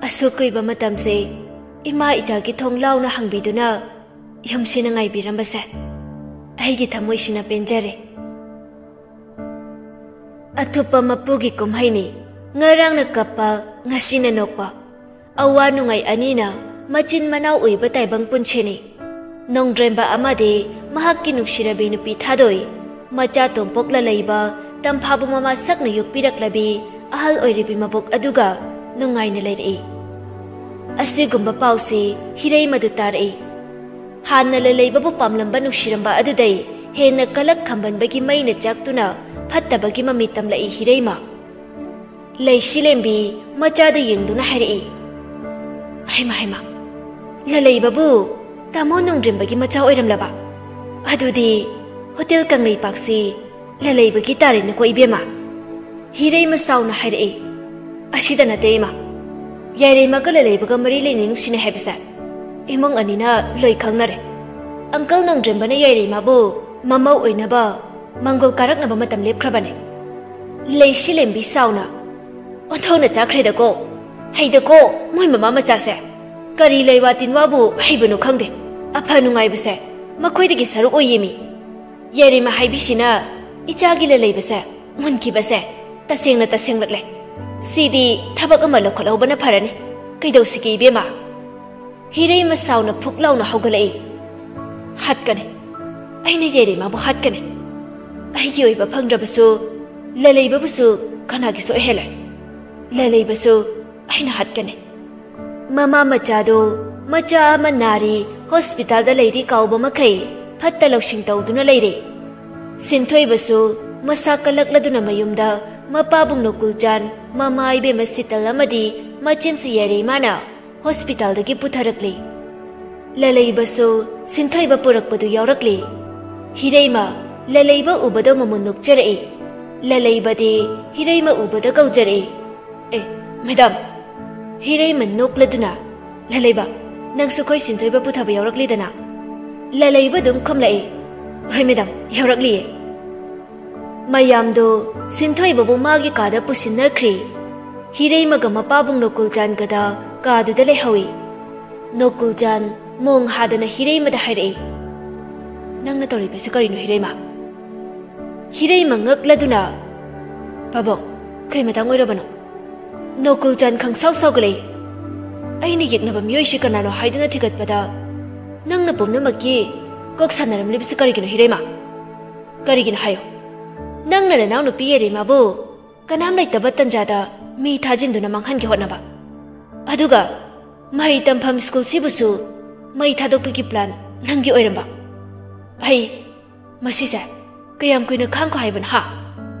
ꯑꯁꯨꯛ ꯀꯨꯏꯕ ꯃꯇꯝꯁꯦ ꯏꯃꯥ ꯏꯆꯥꯒꯤ ꯊꯣꯡ ꯂꯥꯎꯅ ꯍꯥꯡꯕꯤꯗꯨꯅ ꯌꯨꯝꯁꯤꯅ ꯉꯥꯏꯕꯤꯔꯝꯕꯁꯦ ꯑꯩꯒꯤ ꯊꯃꯣꯏꯁꯤꯅ ꯄꯦꯟꯖꯔꯦ"꯫ ꯑꯊꯨꯞꯄ ꯃꯄꯨꯒꯤ ꯀꯨꯝꯍꯩꯅꯤ꯫ ꯉꯔꯥꯡꯅ ꯀꯞꯄ, ꯉꯁꯤꯅ ꯅꯣꯛꯄ꯫ ꯑꯋꯥ ꯅꯨꯡꯉꯥꯏ ꯑꯅꯤꯅ ꯃꯆꯤꯟ ꯃꯅꯥꯎ ꯑꯣꯏꯕ ꯇꯥꯏꯕꯪ ꯄꯨꯟꯁꯤꯅꯤ꯫ ꯅꯣꯡꯗ꯭ꯔꯦꯝꯕ ꯑꯃꯗꯤ ꯃꯍꯥꯛꯀꯤ ꯅꯨꯡꯁꯤꯔꯕꯤ ꯅꯨꯄꯤ ꯊꯥꯗꯣꯏ, ꯃꯆꯥ ꯇꯣꯝꯄꯣꯛ ꯂꯂꯩꯕ, ꯇꯝꯐꯥꯕꯨ ꯃꯃꯥ ꯁꯛꯅ ꯌꯣꯛꯄꯤꯔꯛꯂꯕꯤ ꯑꯍꯜ ꯑꯣꯏꯔꯕꯤ ꯃꯕꯣꯛ ꯑꯗꯨꯒ ꯅꯨꯡꯉꯥꯏꯅ ꯂꯩꯔꯛꯏ꯫ ꯑꯁꯤꯒꯨꯝꯕ ꯄꯥꯎꯁꯤ ꯍꯤꯔꯩꯃꯗꯨ ꯇꯥꯔꯛꯏ꯫ ꯍꯥꯟꯅ ꯂꯂꯩꯕꯕꯨ ꯄꯥꯝꯂꯝꯕ ꯅꯨꯡꯁꯤꯔꯝꯕ ꯑꯗꯨꯗꯩ ꯍꯦꯟꯅ ꯀꯂꯛ ꯈꯝꯕꯟꯕꯒꯤ ꯃꯩꯅ ꯆꯥꯛꯇꯨꯅ ꯐꯠꯇꯕꯒꯤ ꯃꯃꯤ ꯇꯝꯂꯛꯏ ꯍꯤꯔꯩꯃ꯫ ꯂꯩꯁꯤꯂꯦꯝꯕꯤ ꯃꯆꯥꯗ ꯌꯦꯡꯗꯨꯅ ꯍꯥꯏꯔꯛꯏ, "ꯍꯩꯃ, ꯍꯩꯃ, ꯂꯂꯩꯕꯕꯨ ꯇꯥꯃꯣ ꯅꯣꯡꯗ꯭ꯔꯦꯝꯕꯒꯤ ꯃꯆꯥ ꯑꯣꯏꯔꯝꯂꯕ? ꯑꯗꯨꯗꯤ ꯍꯣꯇꯦꯜ ꯀꯪꯂꯩꯄꯥꯛꯁꯤ ꯂꯂꯩꯕꯒꯤ ꯇꯥꯔꯦꯅꯦꯀꯣ, ꯏꯕꯦꯝꯃ?" ꯍꯤꯔꯩꯃ ꯁꯥꯎꯅ ꯍꯥꯏꯔꯛꯏ, "ꯑꯁꯤꯗ ꯅꯠꯇꯦ, ꯏꯃꯥ꯫ ꯌꯥꯏꯔꯩꯃꯒ ꯂꯂꯩꯕꯒ ꯃꯔꯤ ꯂꯩꯅꯩ ꯅꯨꯡꯁꯤꯅꯩ ꯍꯥꯏꯕꯁꯦ ꯏꯃꯨꯡ ꯑꯅꯤꯅ ꯂꯣꯏ ꯈꯪꯅꯔꯦ꯫ ꯑꯪꯀꯜ ꯅꯣꯡꯗ꯭ꯔꯦꯝꯕꯅ ꯌꯥꯏꯔꯩꯃꯕꯨ ꯃꯃꯧ ꯑꯣꯏꯅꯕ ꯃꯪꯒꯣꯜ ꯀꯥꯔꯛꯅꯕ ꯃꯇꯝ ꯂꯦꯞꯈ꯭ꯔꯕꯅꯦ꯫" ꯂꯩꯁꯤꯂꯦꯝꯕꯤ ꯁꯥꯎꯅ, "ꯑꯣꯟꯊꯣꯛꯅ ꯆꯥꯈ꯭ꯔꯦꯗꯀꯣ, ꯍꯩꯗꯀꯣ, ꯃꯣꯏ ꯃꯃꯥ ꯃꯆꯥꯁꯦ꯫ ꯀꯔꯤ ꯂꯩꯋꯥ ꯇꯤꯟꯋꯥꯕꯨ ꯍꯩꯕꯅꯣ ꯈꯪꯗꯦ꯫ ꯑꯐ ꯅꯨꯡꯉꯥꯏꯕꯁꯦ ꯃꯈꯣꯏꯗꯒꯤ ꯁꯔꯨꯛ ꯑꯣꯏꯌꯦꯃꯤ꯫ ꯌꯥꯏꯔꯩꯃ ꯍꯥꯏꯕꯤꯁꯤꯅ ꯏꯆꯥꯒꯤ ꯂꯂꯩꯕꯁꯦ ꯃꯨꯟꯈꯤꯕꯁꯦ ꯇꯁꯦꯡꯅ ꯇꯁꯦꯡꯂꯛꯂꯦ꯫ ꯁꯤꯗꯤ ꯊꯕꯛ ꯑꯃ ꯂꯧꯈꯠꯍꯧꯕꯅ ꯐꯔꯅꯤ꯫ ꯀꯩꯗꯧꯁꯤꯒꯦ, ꯏꯕꯦꯝꯃ?" ꯍꯤꯔꯩꯃ ꯁꯥꯎꯅ ꯐꯨꯛ ꯂꯥꯎꯅ ꯍꯧꯒꯠꯂꯛꯏ꯫ "ꯍꯥꯠꯀꯅꯤ꯫ ꯑꯩꯅ ꯌꯥꯏꯔꯩꯃꯕꯨ ꯍꯥꯠꯀꯅꯤ꯫ ꯑꯩꯒꯤ ꯑꯣꯏꯕ ꯐꯪꯗ꯭ꯔꯕꯁꯨ, ꯂꯂꯩꯕꯕꯨꯁꯨ ꯀꯅꯥꯒꯤꯁꯨ ꯑꯣꯏꯍꯜꯂꯣꯏ꯫ ꯂꯂꯩꯕꯁꯨ ꯑꯩꯅ ꯍꯥꯠꯀꯅꯤ꯫" ꯃꯃꯥ ꯃꯆꯥꯗꯣ, ꯃꯆꯥ ꯑꯃ ꯅꯥꯔꯤ, ꯍꯣꯁꯄꯤꯇꯥꯜꯗ ꯂꯩꯔꯤ ꯀꯥꯎꯕ ꯃꯈꯩ ꯐꯠꯇ ꯂꯧꯁꯤꯡ ꯇꯧꯗꯨꯅ ꯂꯩꯔꯦ꯫ ꯁꯤꯟꯊꯣꯏꯕꯁꯨ ꯃꯁꯥ ꯀꯜꯂꯛꯂꯗꯨꯅ ꯃꯌꯨꯝꯗ ꯃꯄꯥꯕꯨꯡ ꯅꯣꯀꯨꯜꯆꯥꯟ, ꯃꯃꯥ ꯏꯕꯦꯝꯃ ꯁꯤꯇꯜ ꯑꯃꯗꯤ ꯃꯆꯦꯝꯁꯤ ꯌꯥꯏꯔꯩꯃꯅ ꯍꯣꯁꯄꯤꯇꯥꯜꯗꯒꯤ ꯄꯨꯊꯔꯛꯂꯤ꯫ ꯂꯂꯩꯕꯁꯨ ꯁꯤꯟꯊꯣꯏꯕ ꯄꯨꯔꯛꯄꯗꯨ ꯌꯥꯎꯔꯛꯂꯤ꯫ ꯍꯤꯔꯩꯃ ꯂꯂꯩꯕ ꯎꯕꯗ ꯃꯃꯨꯟ ꯅꯣꯛꯆꯔꯛꯏ꯫ ꯂꯂꯩꯕꯗꯤ ꯍꯤꯔꯩꯃ ꯎꯕꯗ ꯀꯧꯖꯔꯛꯏ, "ꯑꯦ, ꯃꯦꯗꯥꯝ!" ꯍꯤꯔꯩꯃ ꯅꯣꯛꯂꯗꯨꯅ, "ꯂꯂꯩꯕ, ꯅꯪꯁꯨ ꯑꯩꯈꯣꯏ ꯁꯤꯟꯊꯣꯏꯕ ꯄꯨꯊꯕ ꯌꯥꯎꯔꯛꯂꯤꯗꯅ?" ꯂꯂꯩꯕ ꯑꯗꯨꯝ ꯈꯨꯝꯂꯛꯏ, "ꯍꯣꯏ ꯃꯦꯗꯥꯝ, ꯌꯥꯎꯔꯛꯂꯤꯌꯦ꯫" ꯃꯌꯥꯝꯗꯣ ꯁꯤꯟꯊꯣꯏꯕꯕꯨ ꯃꯥꯒꯤ ꯀꯥꯗ ꯄꯨꯁꯤꯟꯅꯈ꯭ꯔꯤ꯫ ꯍꯤꯔꯩꯃꯒ ꯃꯄꯥꯕꯨꯡ ꯅꯣꯀꯨꯜꯆꯥꯟꯒꯗ ꯀꯥꯗꯨꯗ ꯂꯩꯍꯧꯏ꯫ ꯅꯣꯀꯨꯜꯆꯥꯟ ꯃꯣꯡ ꯍꯥꯗꯅ ꯍꯤꯔꯩꯃꯗ ꯍꯥꯏꯔꯛꯏ, "ꯅꯪꯅ ꯇꯧꯔꯤꯕꯁꯤ ꯀꯔꯤꯅꯣ, ꯍꯤꯔꯩꯃ?" ꯍꯤꯔꯩꯃ ꯉꯛꯂꯗꯨꯅ, "ꯄꯥꯕꯨꯡ, ꯀꯩ ꯃꯇꯥꯡ ꯑꯣꯏꯔꯕꯅꯣ?" ꯅꯣꯀꯨꯜꯆꯥꯟ ꯈꯪꯁꯥꯎ ꯁꯥꯎꯒꯠꯂꯛꯏ꯫ "ꯑꯩꯅ ꯌꯦꯛꯅꯕ ꯃꯤꯑꯣꯏꯁꯤ ꯀꯅꯥꯅꯣ ꯍꯥꯏꯗꯨꯅ ꯊꯤꯒꯠꯄꯗ ꯅꯪꯅ ꯄꯨꯝꯅꯃꯛꯀꯤ ꯀꯣꯛ ꯁꯥꯟꯅꯔꯝꯂꯤꯕꯁꯤ ꯀꯔꯤꯒꯤꯅꯣ, ꯍꯤꯔꯩꯃ? ꯀꯔꯤꯒꯤꯅꯣ ꯍꯥꯏꯌꯨ? ꯅꯪꯅ ꯅꯅꯥꯎꯅꯨꯄꯤ ꯌꯥꯏꯔꯩꯃꯕꯨ ꯀꯅꯥꯝ ꯂꯩꯇꯕ ꯇꯟꯖꯥꯗ ꯃꯤ ꯊꯥꯖꯤꯟꯗꯨꯅ ꯃꯥꯡꯍꯟꯒꯦ ꯍꯣꯠꯅꯕ, ꯑꯗꯨꯒ ꯃꯍꯩ ꯇꯝꯐꯝ ꯁ꯭ꯀꯨꯜꯁꯤꯕꯨꯁꯨ ꯃꯩ ꯊꯥꯗꯣꯛꯄꯒꯤ ꯄ꯭ꯂꯥꯟ ꯅꯪꯒꯤ ꯑꯣꯏꯔꯝꯕ꯫ ꯑꯩ ꯃꯁꯤꯁꯦ ꯀꯌꯥꯝ ꯀꯨꯏꯅ ꯈꯥꯡꯈꯣ ꯍꯥꯏꯕꯅꯣ, ꯍꯥ?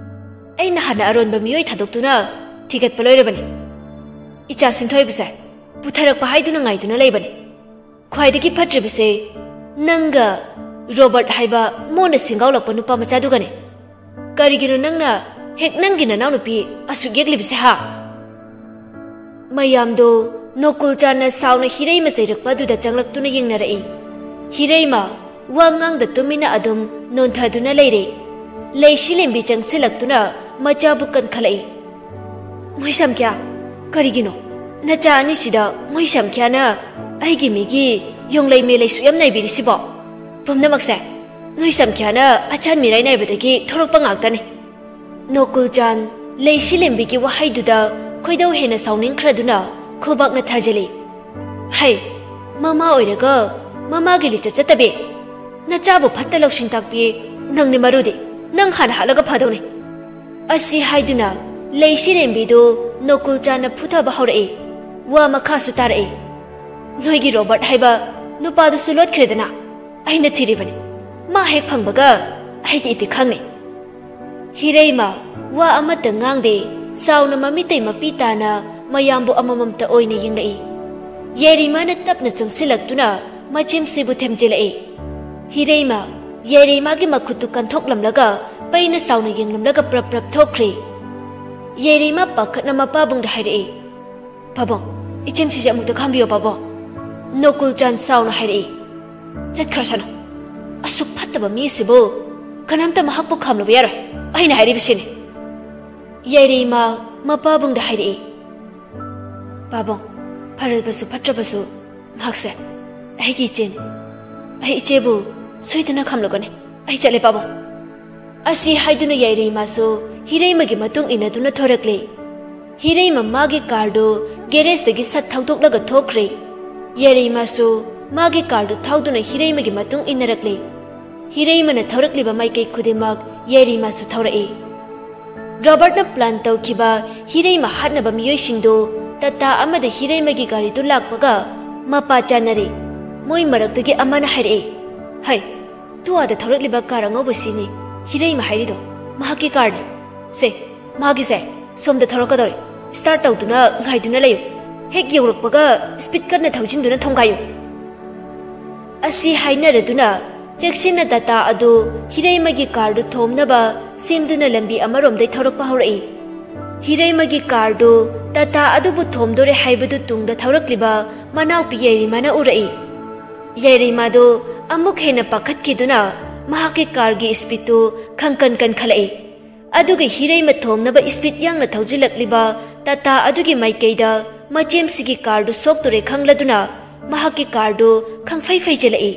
ꯑꯩꯅ ꯍꯥꯟꯅ ꯑꯔꯣꯟꯕ ꯃꯤꯑꯣꯏ ꯊꯥꯗꯣꯛꯇꯨꯅ ꯊꯤꯒꯠꯄ ꯂꯣꯏꯔꯕꯅꯤ꯫ ꯏꯆꯥ ꯁꯤꯟꯊꯣꯏꯕꯁꯦ ꯄꯨꯊꯔꯛꯄ ꯍꯥꯏꯗꯨꯅ ꯉꯥꯏꯗꯨꯅ ꯂꯩꯕꯅꯤ꯫ ꯈ꯭ꯋꯥꯏꯗꯒꯤ ꯐꯠꯇ꯭ꯔꯤꯕꯁꯦ ꯅꯪꯒ ꯔꯣꯕꯔꯠ ꯍꯥꯏꯕ ꯃꯣꯟꯅ ꯁꯦꯡꯒꯥꯎꯂꯛꯄ ꯅꯨꯄꯥ ꯃꯆꯥꯗꯨꯒꯅꯤ꯫ ꯀꯔꯤꯒꯤꯅꯣ ꯅꯪꯅ ꯍꯦꯛ ꯅꯪꯒꯤ ꯅꯅꯥꯎꯅꯨꯄꯤ ꯑꯁꯨꯛ ꯌꯦꯛꯂꯤꯕꯁꯦ, ꯍꯥ? ꯃꯌꯥꯝꯗꯣ ꯅꯣꯀꯨꯜ ꯆꯥꯟꯅ ꯁꯥꯎꯅ ꯍꯤꯔꯩꯃ ꯆꯩꯔꯛꯄ ꯑꯗꯨꯗ ꯆꯪꯂꯛꯇꯨꯅ ꯌꯦꯡꯅꯔꯛꯏ꯫ ꯍꯤꯔꯩꯃ ꯋꯥ ꯉꯥꯡꯗ ꯇꯨꯃꯤꯟꯅ ꯑꯗꯨꯝ ꯅꯣꯟꯊꯗꯨꯅ ꯂꯩꯔꯦ꯫ ꯂꯩꯁꯤꯂꯦꯝꯕꯤ ꯆꯪꯁꯤꯜꯂꯛꯇꯨꯅ ꯃꯆꯥꯕꯨ ꯀꯟꯈꯠꯂꯛꯏ꯫ "ꯃꯣꯏ ꯁꯝꯈ꯭ꯌꯥ, ꯀꯔꯤꯒꯤꯅꯣ ꯅꯆꯥ ꯑꯅꯤꯁꯤꯗ ꯃꯣꯏ ꯁꯝꯈ꯭ꯌꯥꯅ ꯑꯩꯒꯤ ꯃꯤꯒꯤ ꯌꯣꯡꯂꯩ ꯃꯦꯂꯩ ꯁꯨꯛꯌꯥꯝ ꯅꯥꯏꯕꯤꯔꯤꯁꯤꯕꯣ? ꯄꯨꯝꯅꯃꯛꯁꯦ ꯅꯣꯏ ꯁꯝꯈ꯭ꯌꯥꯅ ꯑꯆꯥꯟ ꯃꯤꯔꯥꯏ ꯅꯥꯏꯕꯗꯒꯤ ꯊꯣꯔꯛꯄ ꯉꯥꯛꯇꯅꯤ"꯫ ꯅꯣꯀꯨꯜꯆꯥꯟ ꯂꯩꯁꯤꯂꯦꯝꯕꯤꯒꯤ ꯋꯥꯍꯩꯗꯨꯗ ꯈꯣꯏꯗꯧ ꯍꯦꯟꯅ ꯁꯥꯎꯅꯤꯡꯈ꯭ꯔꯗꯨꯅ ꯈꯨꯕꯥꯛꯅ ꯊꯥꯖꯤꯜꯂꯤ꯫ "ꯍꯩ, ꯃꯃꯥ ꯑꯣꯏꯔꯒ ꯃꯃꯥꯒꯤ ꯂꯤꯆꯠ ꯆꯠꯇꯕꯤ! ꯅꯆꯥꯕꯨ ꯐꯠꯇ ꯂꯧꯁꯤꯡ ꯇꯥꯛꯄꯤ ꯅꯪꯅꯤ ꯃꯔꯨꯗꯤ꯫ ꯅꯪ ꯍꯥꯟꯅ ꯍꯥꯠꯂꯒ ꯐꯗꯧꯅꯤ"꯫ ꯑꯁꯤ ꯍꯥꯏꯗꯨꯅ ꯂꯩꯁꯤꯂꯦꯝꯕꯤꯗꯨ ꯅꯣꯀꯨꯜꯆꯥꯟꯅ ꯐꯨꯊꯕ ꯍꯧꯔꯛꯏ꯫ ꯋꯥ ꯃꯈꯥꯁꯨ ꯇꯥꯔꯛꯏ꯫ "ꯅꯣꯏꯒꯤ ꯔꯣꯕꯔꯠ ꯍꯥꯏꯕ ꯅꯨꯄꯥꯗꯨꯁꯨ ꯂꯣꯠꯈ꯭ꯔꯦꯗꯅ꯫ ꯑꯩꯅ ꯊꯤꯔꯤꯕꯅꯤ꯫ ꯃꯥ ꯍꯦꯛ ꯐꯪꯕꯒ ꯑꯩꯒꯤ ꯏꯇꯤꯛ ꯈꯪꯅꯤ"꯫ ꯍꯤꯔꯩꯃ ꯋꯥ ꯑꯃꯠꯇ ꯉꯥꯡꯗꯦ꯫ ꯆꯥꯎꯅ ꯃꯃꯤꯇꯩ ꯃꯄꯤ ꯇꯥꯅ ꯃꯌꯥꯝꯕꯨ ꯑꯃꯃꯝꯇ ꯑꯣꯏꯅ ꯌꯦꯡꯂꯛꯏ꯫ ꯌꯥꯏꯔꯤꯃꯥꯅ ꯇꯞꯅ ꯆꯪꯁꯤꯜꯂꯛꯇꯨꯅ ꯃꯆꯤꯝꯁꯤꯕꯨ ꯊꯦꯝꯖꯤꯜꯂꯛꯏ꯫ ꯍꯤꯔꯩꯃ ꯌꯥꯏꯔꯤꯃꯥꯒꯤ ꯃꯈꯨꯠꯇꯨ ꯀꯟꯊꯣꯛꯂꯝꯂꯒ ꯄꯩꯅ ꯆꯥꯎꯅ ꯌꯦꯡꯂꯝꯂꯒ ꯄ꯭ꯔꯞ ꯄ꯭ꯔꯞ ꯊꯣꯛꯈ꯭ꯔꯦ꯫ ꯌꯥꯏꯔꯤꯃꯥ ꯄꯥꯈꯠꯅ ꯃꯄꯥꯕꯨꯡꯗ ꯍꯥꯏꯔꯛꯏ, "ꯄꯥꯕꯨꯡ, ꯏꯆꯦꯝꯁꯤꯁꯦ ꯑꯃꯨꯛꯇ ꯈꯥꯝꯕꯤꯌꯣ ꯄꯥꯕꯨꯡ"꯫ ꯅꯣꯀꯨꯜ ꯆꯥꯟ ꯁꯥꯎꯅ ꯍꯥꯏꯔꯛꯏ, "ꯆꯠꯈ꯭ꯔꯁꯅꯨ꯫ ꯑꯁꯨꯛ ꯐꯠꯇꯕ ꯃꯤ ꯑꯁꯤꯕꯨ ꯀꯅꯥꯝꯇ ꯃꯍꯥꯛꯄꯨ ꯈꯥꯝꯂꯨꯕ ꯌꯥꯔꯣꯏ꯫ ꯑꯩꯅ ꯍꯥꯏꯔꯤꯕꯁꯤꯅꯤ"꯫ ꯌꯥꯏꯔꯤꯃꯥ ꯃꯄꯥꯕꯨꯡꯗ ꯍꯥꯏꯔꯛꯏ, "ꯄꯥꯕꯨꯡ, ꯐꯔꯕꯁꯨ ꯐꯠꯇ꯭ꯔꯕꯁꯨ ꯃꯍꯥꯛꯁꯦ ꯑꯩꯒꯤ ꯏꯆꯦꯅꯤ꯫ ꯑꯩ ꯏꯆꯦꯕꯨ ꯁꯣꯏꯗꯅ ꯈꯥꯝꯂꯨꯒꯅꯤ꯫ ꯑꯩ ꯆꯠꯂꯦ ꯄꯥꯕꯨꯡ"꯫ ꯑꯁꯤ ꯍꯥꯏꯗꯨꯅ ꯌꯥꯏꯔꯤꯃꯥꯁꯨ ꯍꯤꯔꯩꯃꯒꯤ ꯃꯇꯨꯡ ꯏꯟꯅꯗꯨꯅ ꯊꯣꯔꯛꯂꯦ꯫ ꯍꯤꯔꯩꯃ ꯃꯥꯒꯤ ꯀꯥꯔꯗꯨ ꯒꯦꯔꯦꯖꯇꯒꯤ ꯁꯠ ꯊꯧꯗꯣꯛꯂꯒ ꯊꯣꯛꯈ꯭ꯔꯦ꯫ ꯌꯥꯏꯔꯤꯃꯥꯁꯨ ꯃꯥꯒꯤ ꯀꯥꯔꯗꯨ ꯊꯧꯗꯨꯅ ꯍꯤꯔꯩꯃꯒꯤ ꯃꯇꯨꯡ ꯏꯟꯅꯔꯛꯂꯦ꯫ ꯍꯤꯔꯩꯃꯅ ꯊꯧꯔꯛꯂꯤꯕ ꯃꯥꯏꯀꯩ ꯈꯨꯗꯤꯡꯃꯛ ꯌꯥꯏꯔꯤꯃꯥꯁꯨ ꯊꯧꯔꯛꯏ꯫ ꯔꯣꯕꯔꯠꯅ ꯄ꯭ꯂꯥꯟ ꯇꯧꯈꯤꯕ ꯍꯤꯔꯩꯃ ꯍꯥꯠꯅꯕ ꯃꯤꯑꯣꯏꯁꯤꯡꯗꯨ ꯇꯇꯥ ꯑꯃꯗ ꯍꯤꯔꯩꯃꯒꯤ ꯒꯥꯔꯤꯗꯨ ꯂꯥꯛꯄꯒ ꯃꯄꯥ ꯆꯥꯅꯔꯦ꯫ ꯃꯣꯏ ꯃꯔꯛꯇꯒꯤ ꯑꯃꯅ ꯍꯥꯏꯔꯛꯏ, "ꯍꯩ, ꯇꯨ ꯑꯥꯗ ꯊꯧꯔꯛꯂꯤꯕ ꯀꯥꯔ ꯑꯉꯧꯕꯁꯤꯅꯤ ꯍꯤꯔꯩꯃ ꯍꯥꯏꯔꯤꯗꯣ꯫ ꯃꯍꯥꯛꯀꯤ ꯀꯥꯔꯅꯤ꯫ ꯁꯦ, ꯃꯥꯒꯤꯁꯦ ꯁꯣꯝꯗ ꯊꯧꯔꯛꯀꯗꯧꯔꯦ꯫ ꯁ꯭ꯇꯥꯔꯠ ꯇꯧꯗꯨꯅ ꯉꯥꯏꯗꯨꯅ ꯂꯩꯌꯨ꯫ ꯍꯦꯛ ꯌꯧꯔꯛꯄꯒ ꯁ꯭ꯄꯤꯗ ꯀꯟꯅ ꯊꯧꯖꯤꯟꯗꯨꯅ ꯊꯣꯡꯒꯥꯏꯌꯨ꯫ ꯑꯁꯤ ꯍꯥꯏꯅꯔꯗꯨꯅ ꯆꯦꯛꯁꯤꯟꯅ ꯇꯥꯇꯥ ꯑꯗꯨ ꯍꯤꯔꯩꯃꯒꯤ ꯀꯥꯔꯗꯨ ꯊꯣꯝꯅꯕ ꯁꯦꯝꯗꯨꯅ ꯂꯝꯕꯤ ꯑꯃꯔꯣꯝꯗꯩ ꯊꯧꯔꯛꯄ ꯍꯧꯔꯛꯏ꯫ ꯍꯤꯔꯩꯃꯒꯤ ꯀꯥꯔꯗꯨ ꯇꯥꯇꯥ ꯑꯗꯨꯕꯨ ꯊꯣꯝꯗꯣꯔꯦ ꯍꯥꯏꯕꯗꯨ ꯇꯨꯡꯗ ꯊꯧꯔꯛꯂꯤꯕ ꯃꯅꯥꯎꯄꯤ ꯌꯥꯏꯔꯤꯃꯥꯅ ꯎꯔꯛꯏ꯫ ꯌꯥꯏꯔꯤꯃꯥꯗꯨ ꯑꯃꯨꯛ ꯍꯦꯟꯅ ꯄꯥꯈꯠꯈꯤꯗꯨꯅ ꯃꯍꯥꯛꯀꯤ ꯀꯥꯔꯒꯤ ꯁ꯭ꯄꯤꯗꯇꯨ ꯈꯪꯀꯟ ꯀꯟꯈꯠꯂꯛꯏ꯫ ꯑꯗꯨꯒ ꯍꯤꯔꯩꯃ ꯊꯣꯝꯅꯕ ꯁ꯭ꯄꯤꯗ ꯌꯥꯡꯅ ꯊꯧꯖꯤꯜꯂꯛꯂꯤꯕ ꯇꯥꯇꯥ ꯑꯗꯨꯒꯤ ꯃꯥꯏꯀꯩꯗ ꯃꯆꯦꯝꯁꯤꯒꯤ ꯀꯥꯔꯗꯨ ꯁꯣꯛꯇꯣꯔꯦ ꯈꯪꯂꯗꯨꯅ ꯃꯍꯥꯛꯀꯤ ꯀꯥꯔꯗꯨ ꯈꯪꯐꯩ ꯐꯩꯖꯤꯜꯂꯛꯏ꯫